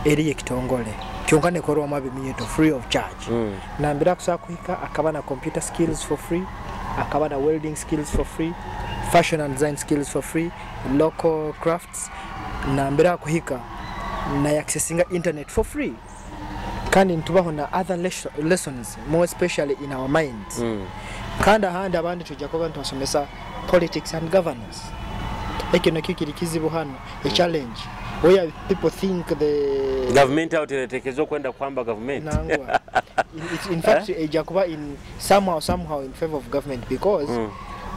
Eri ekitongole kyonka nekorwamu abiminyeto free of charge. Nambira kusobola kuhika akaba na computer skills for free, akaba na welding skills for free, fashion and design skills for free, local crafts. Nambira kuhika na accessinga internet for free. Kandi ntubaho na other lessons more especially in our minds. Kandi ahandi abandi tujja kuba ntubasomesa politics and governance. Ekyo nakyo kiri kizibu hano, a challenge where people think the government out etekezo kwenda kwamba government nangwa. In fact ejja kuba in somehow in favor of government because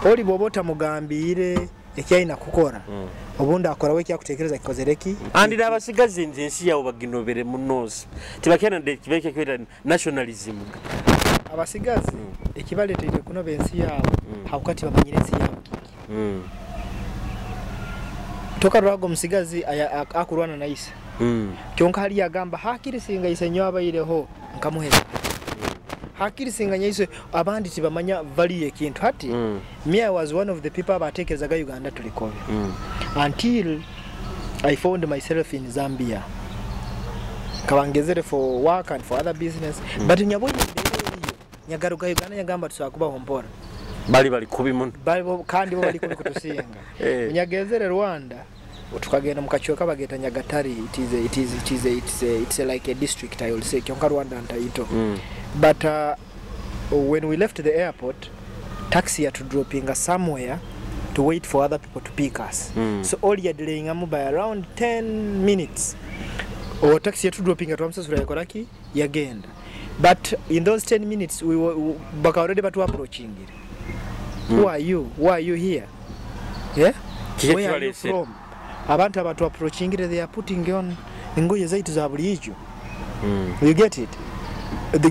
oli bw'oba otamugambire ekyalina kukora, obundi akorawo ekyakutekereza kikozereki. Andi n'abasigazi nze ensi yaabo baginobere munozi tibakena kibeke kweta nationalism. Abasigazi ekibaleeteire kunoba ensi yaabo habwokati bamanyire ensi yaabo kiki. Tokarwago omusigazi akurwana na ise. Kyonka hali yagamba hakiri singa ise nyo abaireho nkamuheza. Hakiri singa nyaise abandi tibamanya value ekintu hati. Me I was one of the people abatekerezaga Uganda tulikobe. Until I found myself in Zambia. Kabangezere for work and for other business. But nyabonye mbere nyagaruka Uganda nyagamba tusobola kubaho mpora. Bali kubi muno. Bali kandi bo bali kubi kutusinga. Nyagezere Rwanda tukagenda mu kachoka bageta Nyagatare. It's like a district I will say kyonka Rwanda ntaito. But when we left the airport, taxi had to dropping us somewhere to wait for other people to pick us. So all ya delaying amu by around 10 minutes. Or taxi had to dropping at twamsasura yakoraki yagenda. But in those 10 minutes we were baka already batu approaching it. Who are you? Why are you here? Yeah? Kiki Where are you ekibalesere? from? Abantu abatu approachingire, they are putting on engoye zaitu za bulijo. You get it?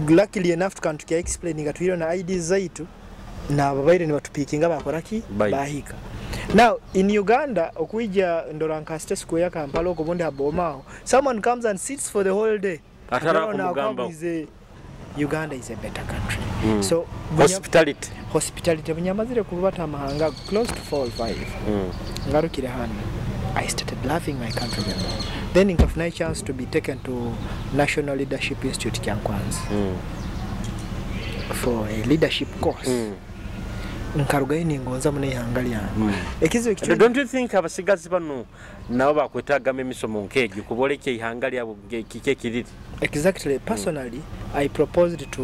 Luckily enough tukantu kya explaining twire na ID zaitu na babaire nibatupikinga bakoraki. Bye. Bahika. Now in Uganda, okuija ndora nka State Square Kampala okubundi habomao, someone comes and sits for the whole day. Atara Atara kumugambaho. Uganda is a better country. So Hospitality. Hospitality. Bunyamazire kurubata amahanga close to 4 or 5, ngarukire hano, I started loving my country the more. Then nkafuna chance to be taken to National Leadership Institute Kyankwanzi for a leadership course. Nkarugayo ningonza muno ihanga lyange. Ekizibu ekituli Don't you think abasigazi bano nabo bakwetagamu emisomo nk'egyo kuboleka ihanga lyabo kiki ekiriri? Exactly. Personally, I proposed to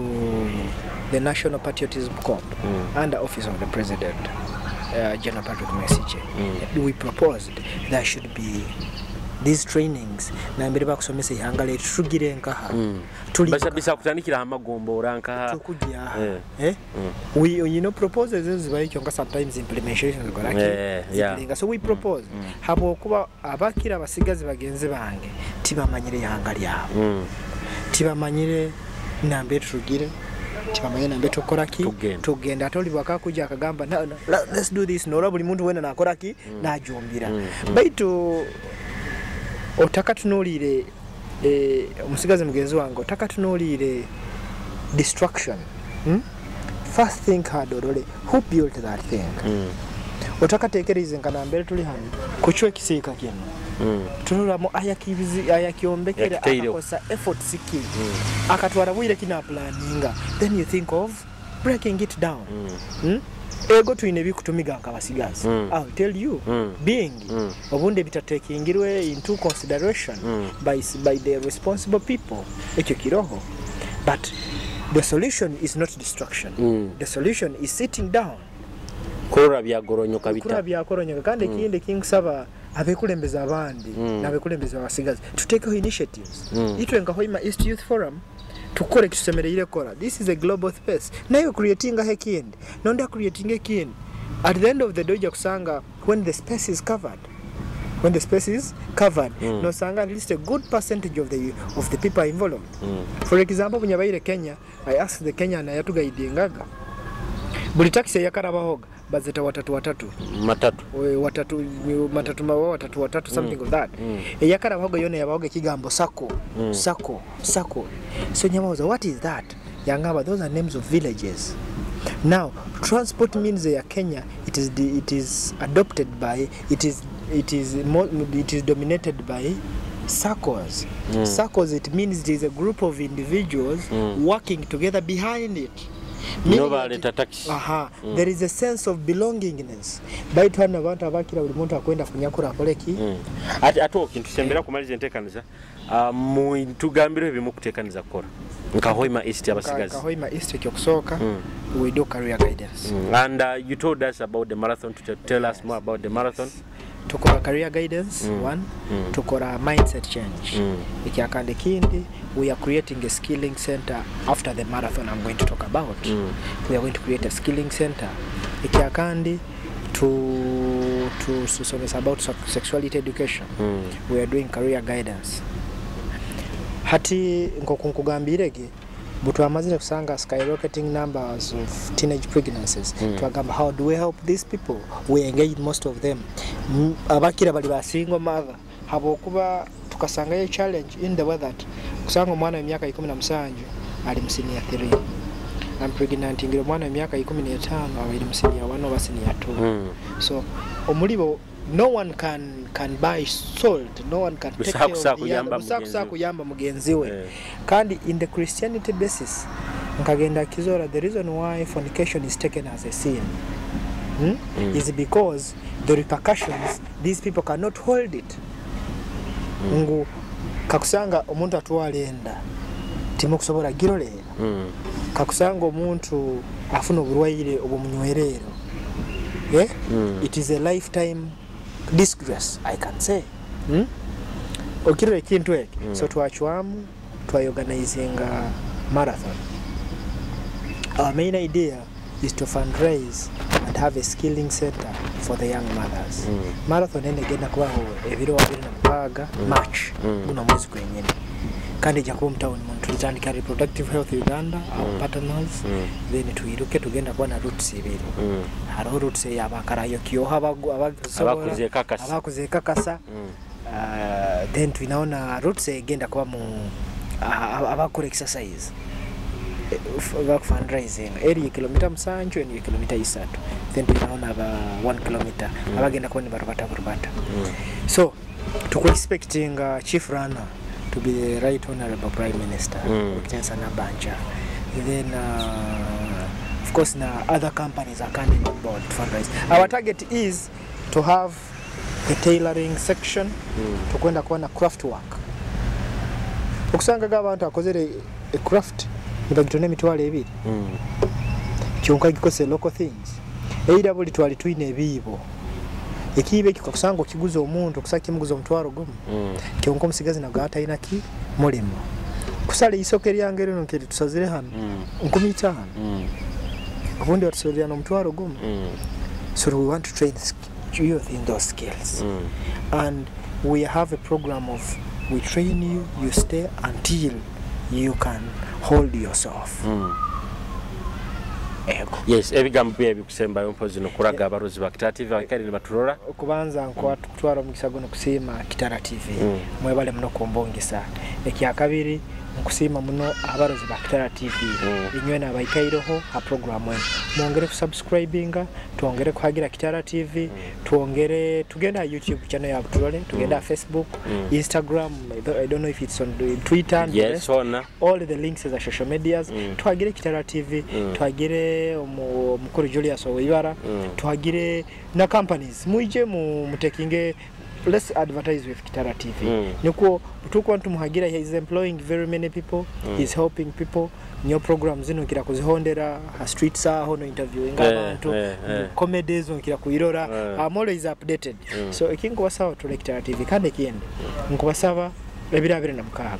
the National Patriotism Corps under Office of the President, General Patrick Mwesigye. We proposed there should be these trainings nambere bakusomesa ihanga letu tugire nkaha tuli. Bisa kutandikira amagombora nkaha. Tukujya. Eh. Eh? We proposals ezo zibayo, kyonka sometimes implementation zikolaki? Zikiringa. So we propose habwokuba abakira abasigazi bagenzi bange tibamanyire ihanga lyabo, tibamanyire nambe turugire, tibamanyire nambe tukoraki. Tugenda. Tugenda. Ate oli bwakakuja akagamba, "No, no, let's do this," nora buli muntu wena nakoraki, najumbira. Baitu otakatunuulire, omusigazi mugenzi wange, otakatunuulire destruction, First think hard, orole who built that thing. Otakatekereze nka nambere tuli hano kucwa ekisiika kino, tunulamu ayakyombekere, Yakiteireho. Akakosa effort siki, akatwara bwire kina planninga, then you think of breaking it down. Ego twine ebikutumiga nk'abasigazi. I'll tell you, bingi obundi bitatekingirwe into consideration by the responsible people. Ekyo kiroho, but the solution is not destruction. The solution is sitting down. Kurora byagoronyoka kura bita. Byakoronyoka. Kandi ekindi kinkusaba abekulembeza abandi n'abekulembeza abasigazi, tutekeho initiatives. Itwe nka Hoima East Youth Forum tukore kitusemereire kora. This is a global space, nayo creatingaho ekindi, nondi creating ekindi. At the end of the day ojja kusanga when the space is covered, when the space is covered, nosanga at least a good percentage of the people are involved. For example, bunyabaire Kenya, I asked the Kenyan ayatuguidingaga, buli taxi eyakarabahoga bazeta watatu watatu. Matatu. Watatu matatu mawa watatu watatu, something of that. Eyakarabahoga yona yabahoga ekigambo sako, sako, sako. So nyabahoza, "What is that?" Yangamba, "Those are names of villages." Now transport means ya Kenya, it is adopted by it is dominated by SACCOs. SACCOs, it means it is a group of individuals working together behind it. Nibo Meaning baleta taxi. Aha, there is a sense of belongingness. Baitu hano abantu abakira buli muntu akwenda kunyakura akoleki. Ate okintu sembera kumaliza enteekaniza, tugambire ebimu kuteekaniza kukola nka Hoima East abasigazi. Kahoima East, ekyokusooka, we do career guidance. And you told us about the marathon, to tell us more about the marathon. Tukora career guidance, one. Tukora mindset change. Ekyakandi ekindi, we are creating a skilling center. After the marathon I'm going to talk about. We are going to create a skilling center. Ekyakandi, to tusomesa about sexuality education. We are doing career guidance. Hati nkoku nkugambirege, butwamazire kusanga skyrocketing numbers of teenage pregnancies, twagamba, "How do we help these people?" We engaged most of them. Abakira bali ba single mother, habwokuba tukasangayo challenge in the way that kusanga omwana w'emyaka 17 ali mu senior 3 ampregnantingira omwana w'emyaka 15 abaire mu senior 1 oba senior 2. So omulibo, no one can buy salt, no one can take care of Busakusa the kuyamba other. mugenzi Busakusa we. Kuyamba mugenzi we. Eh. Kandi in the Christianity basis, nkagenda kizora the reason why fornication is taken as a sin, is because the repercussions, these people cannot hold it. Ngu kakusanga omuntu atwala enda timukusobola giroleera. Kakusanga omuntu afuna obulwaire obumunywerero, eh? It is a lifetime disgrace, I can say, Okirora ekintu ekyo. So twacwamu twaorganizinga marathon. Our main idea is to fundraise and have a skilling center for the young mothers. Marathon ene egenda kubaho ebiro 26 March, guno mwezi gwenyini, kandi ejja kuba omutawuni muno. Tulitandika Reproductive Health Uganda, our partners, then tuiruke. Tugenda kuba na routes ibiri. Hariho routes eyabakarayo kyoha Abakuze ekakasa. Abakuze ekakasa. Then tuinaona routes egenda kuba mu abakora exercise baku fundraising eri kilomita 7, eni kilomita 3. Then tuinaona aba 1 kilomita abagenda kuba ni barubata burubata. So tuku expecting chief runner to be the Right Honorable Prime Minister mm. Nabanja. Then of course na other companies are coming on board to fundraise. Our target is to have the tailoring section, tukwenda kuba na craft work, okusangaga abantu akozere a craft nibagitona 20,000 kyonka gikose local things. Eira buli twali twine ebiibo, ekiibo ekyo kakusanga okiguza omuntu okusaka kimuguza 10,000, kyonka omusigazi nagaba talina ki mulimu. Kusala isoke lyange lino nkeri tusazire hano 5,000, obundi batusolera n'10,000. So we want to train youth in those skills, and we have a program of we train you, you stay until you can hold yourself. Ego. Yes, ebigambo bye bikusembayo mpozi nokuraga abarozi ba Kitara TV abakali nibaturora. Okubanza nkutwara omukisa guno kusiima Kitara TV, mwebale muno kumbongesa. Ekyakabiri nkusiima muno abarozi ba Kitara TV, inywe n'abaikaireho ha program eno, mwongere kusubscribinga, twongere kuhagira Kitara TV, twongere tugenda YouTube channel ya turole, tugenda Facebook, Instagram, I don't know if it's on Twitter and the Yes, rest. Ona. All the links za social medias, twagire Kitara TV, twagire omukuru Julius Oweibara, twagire na companies mwije mutekinge, let's advertise with Kitara TV. Nikuo tukuwa ntumuhagira, he is employing very many people, he is helping people. Nyo program zino nkira kuzihondera ha streets aho no interviewing abantu, comedies nkira kuirora. I'm always updated. So ekinkubasaba tule Kitara TV, kandi ekindi nkubasaba ebiro 26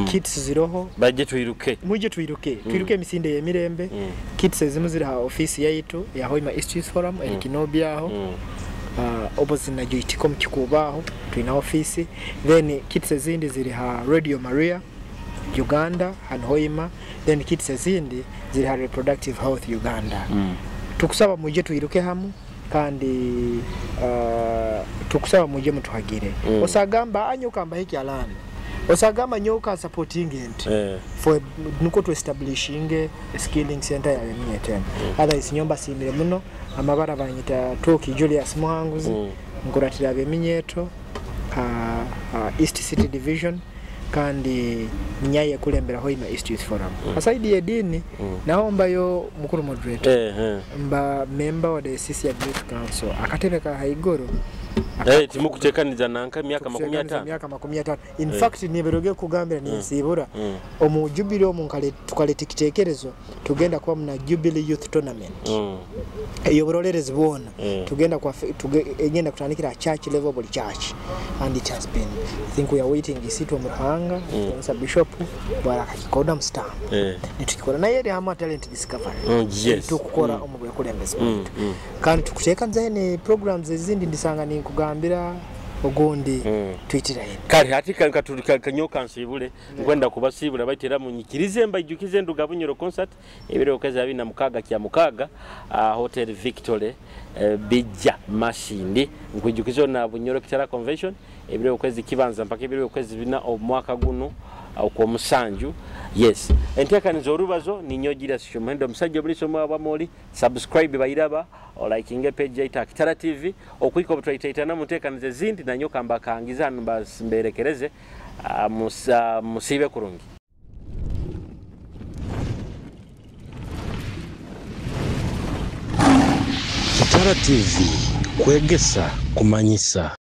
kits ziroho, bajje twiruke, muje twiruke, twiruke emisinde y'emirembe. Kits ezimu ziri ha office yaitu ya Hoima East Youth Forum eri Kinobi aho, opposite na Joytico mukikuba aho tulina office. Then kits ezindi ziri ha Radio Maria Uganda hano Hoima, then kits ezindi ziri ha Reproductive Health Uganda. Tukusaba muje twiruke hamu, kandi tukusaba muje mutuhagire. Osagamba anyoka mbahiki alani, osagamba nyoka supporting it for nuko tu establishing a skilling center ya eminyeteno. Otherwise nyomba simire muno amabara banyita Toki Julius Muhanguzi, nkuratira abeminyeto East City Division, kandi nyaye kulembera Hoima East Youth Forum. Aside yedini naho mbayo mukuru moderator, mba member wa the CCF Youth Council akatebe ka haigoro. Timukutekaniza nanka myaka 50. Myaka 50. In fact niberoge kugambira ninsibura omu Jubilee omu nkale tukaleta ekitekerezo tugenda kuba muna Jubilee Youth Tournament. Eyo burolerezi bwona tugenda kwa egenda kutandikira church level, buli church, and it has been, I think we are waiting isitwa mu Ruhanga mm. Bishop bwarakakikoda mustamp nitukikora naye eri hamu talent discovery. Yes. Tukukora omu bwekulembezi bwaitu, kandi tukuteekaniza ne programs ezindi ndisanga ninkugambira ogundi twitira hino. Kale ati kanyoka nsibule nkwenda kubasibula baitera munyikirize mbaijukize Nduga Bunyoro concert ebiro kwezi 26 kya mukaga Hotel Victory Bijja Masindi. Nkwijukizo na Bunyoro Kitara Convention ebiro kwezi kibanza mpaka ebiro kwezi 4 omwaka guno okwo musanju. Yes, enteekaniza orubazo ninyogira sisho muhendo omusajja buli somo abamoli subscribe bayiraba olikinge page yaita Kitara TV okwiko obutwaitaitana mu nteekaniza ezindi nanyoka mbakangiza hano mberekereze musiibe kurungi. Kitara TV kwegesa kumanyisa.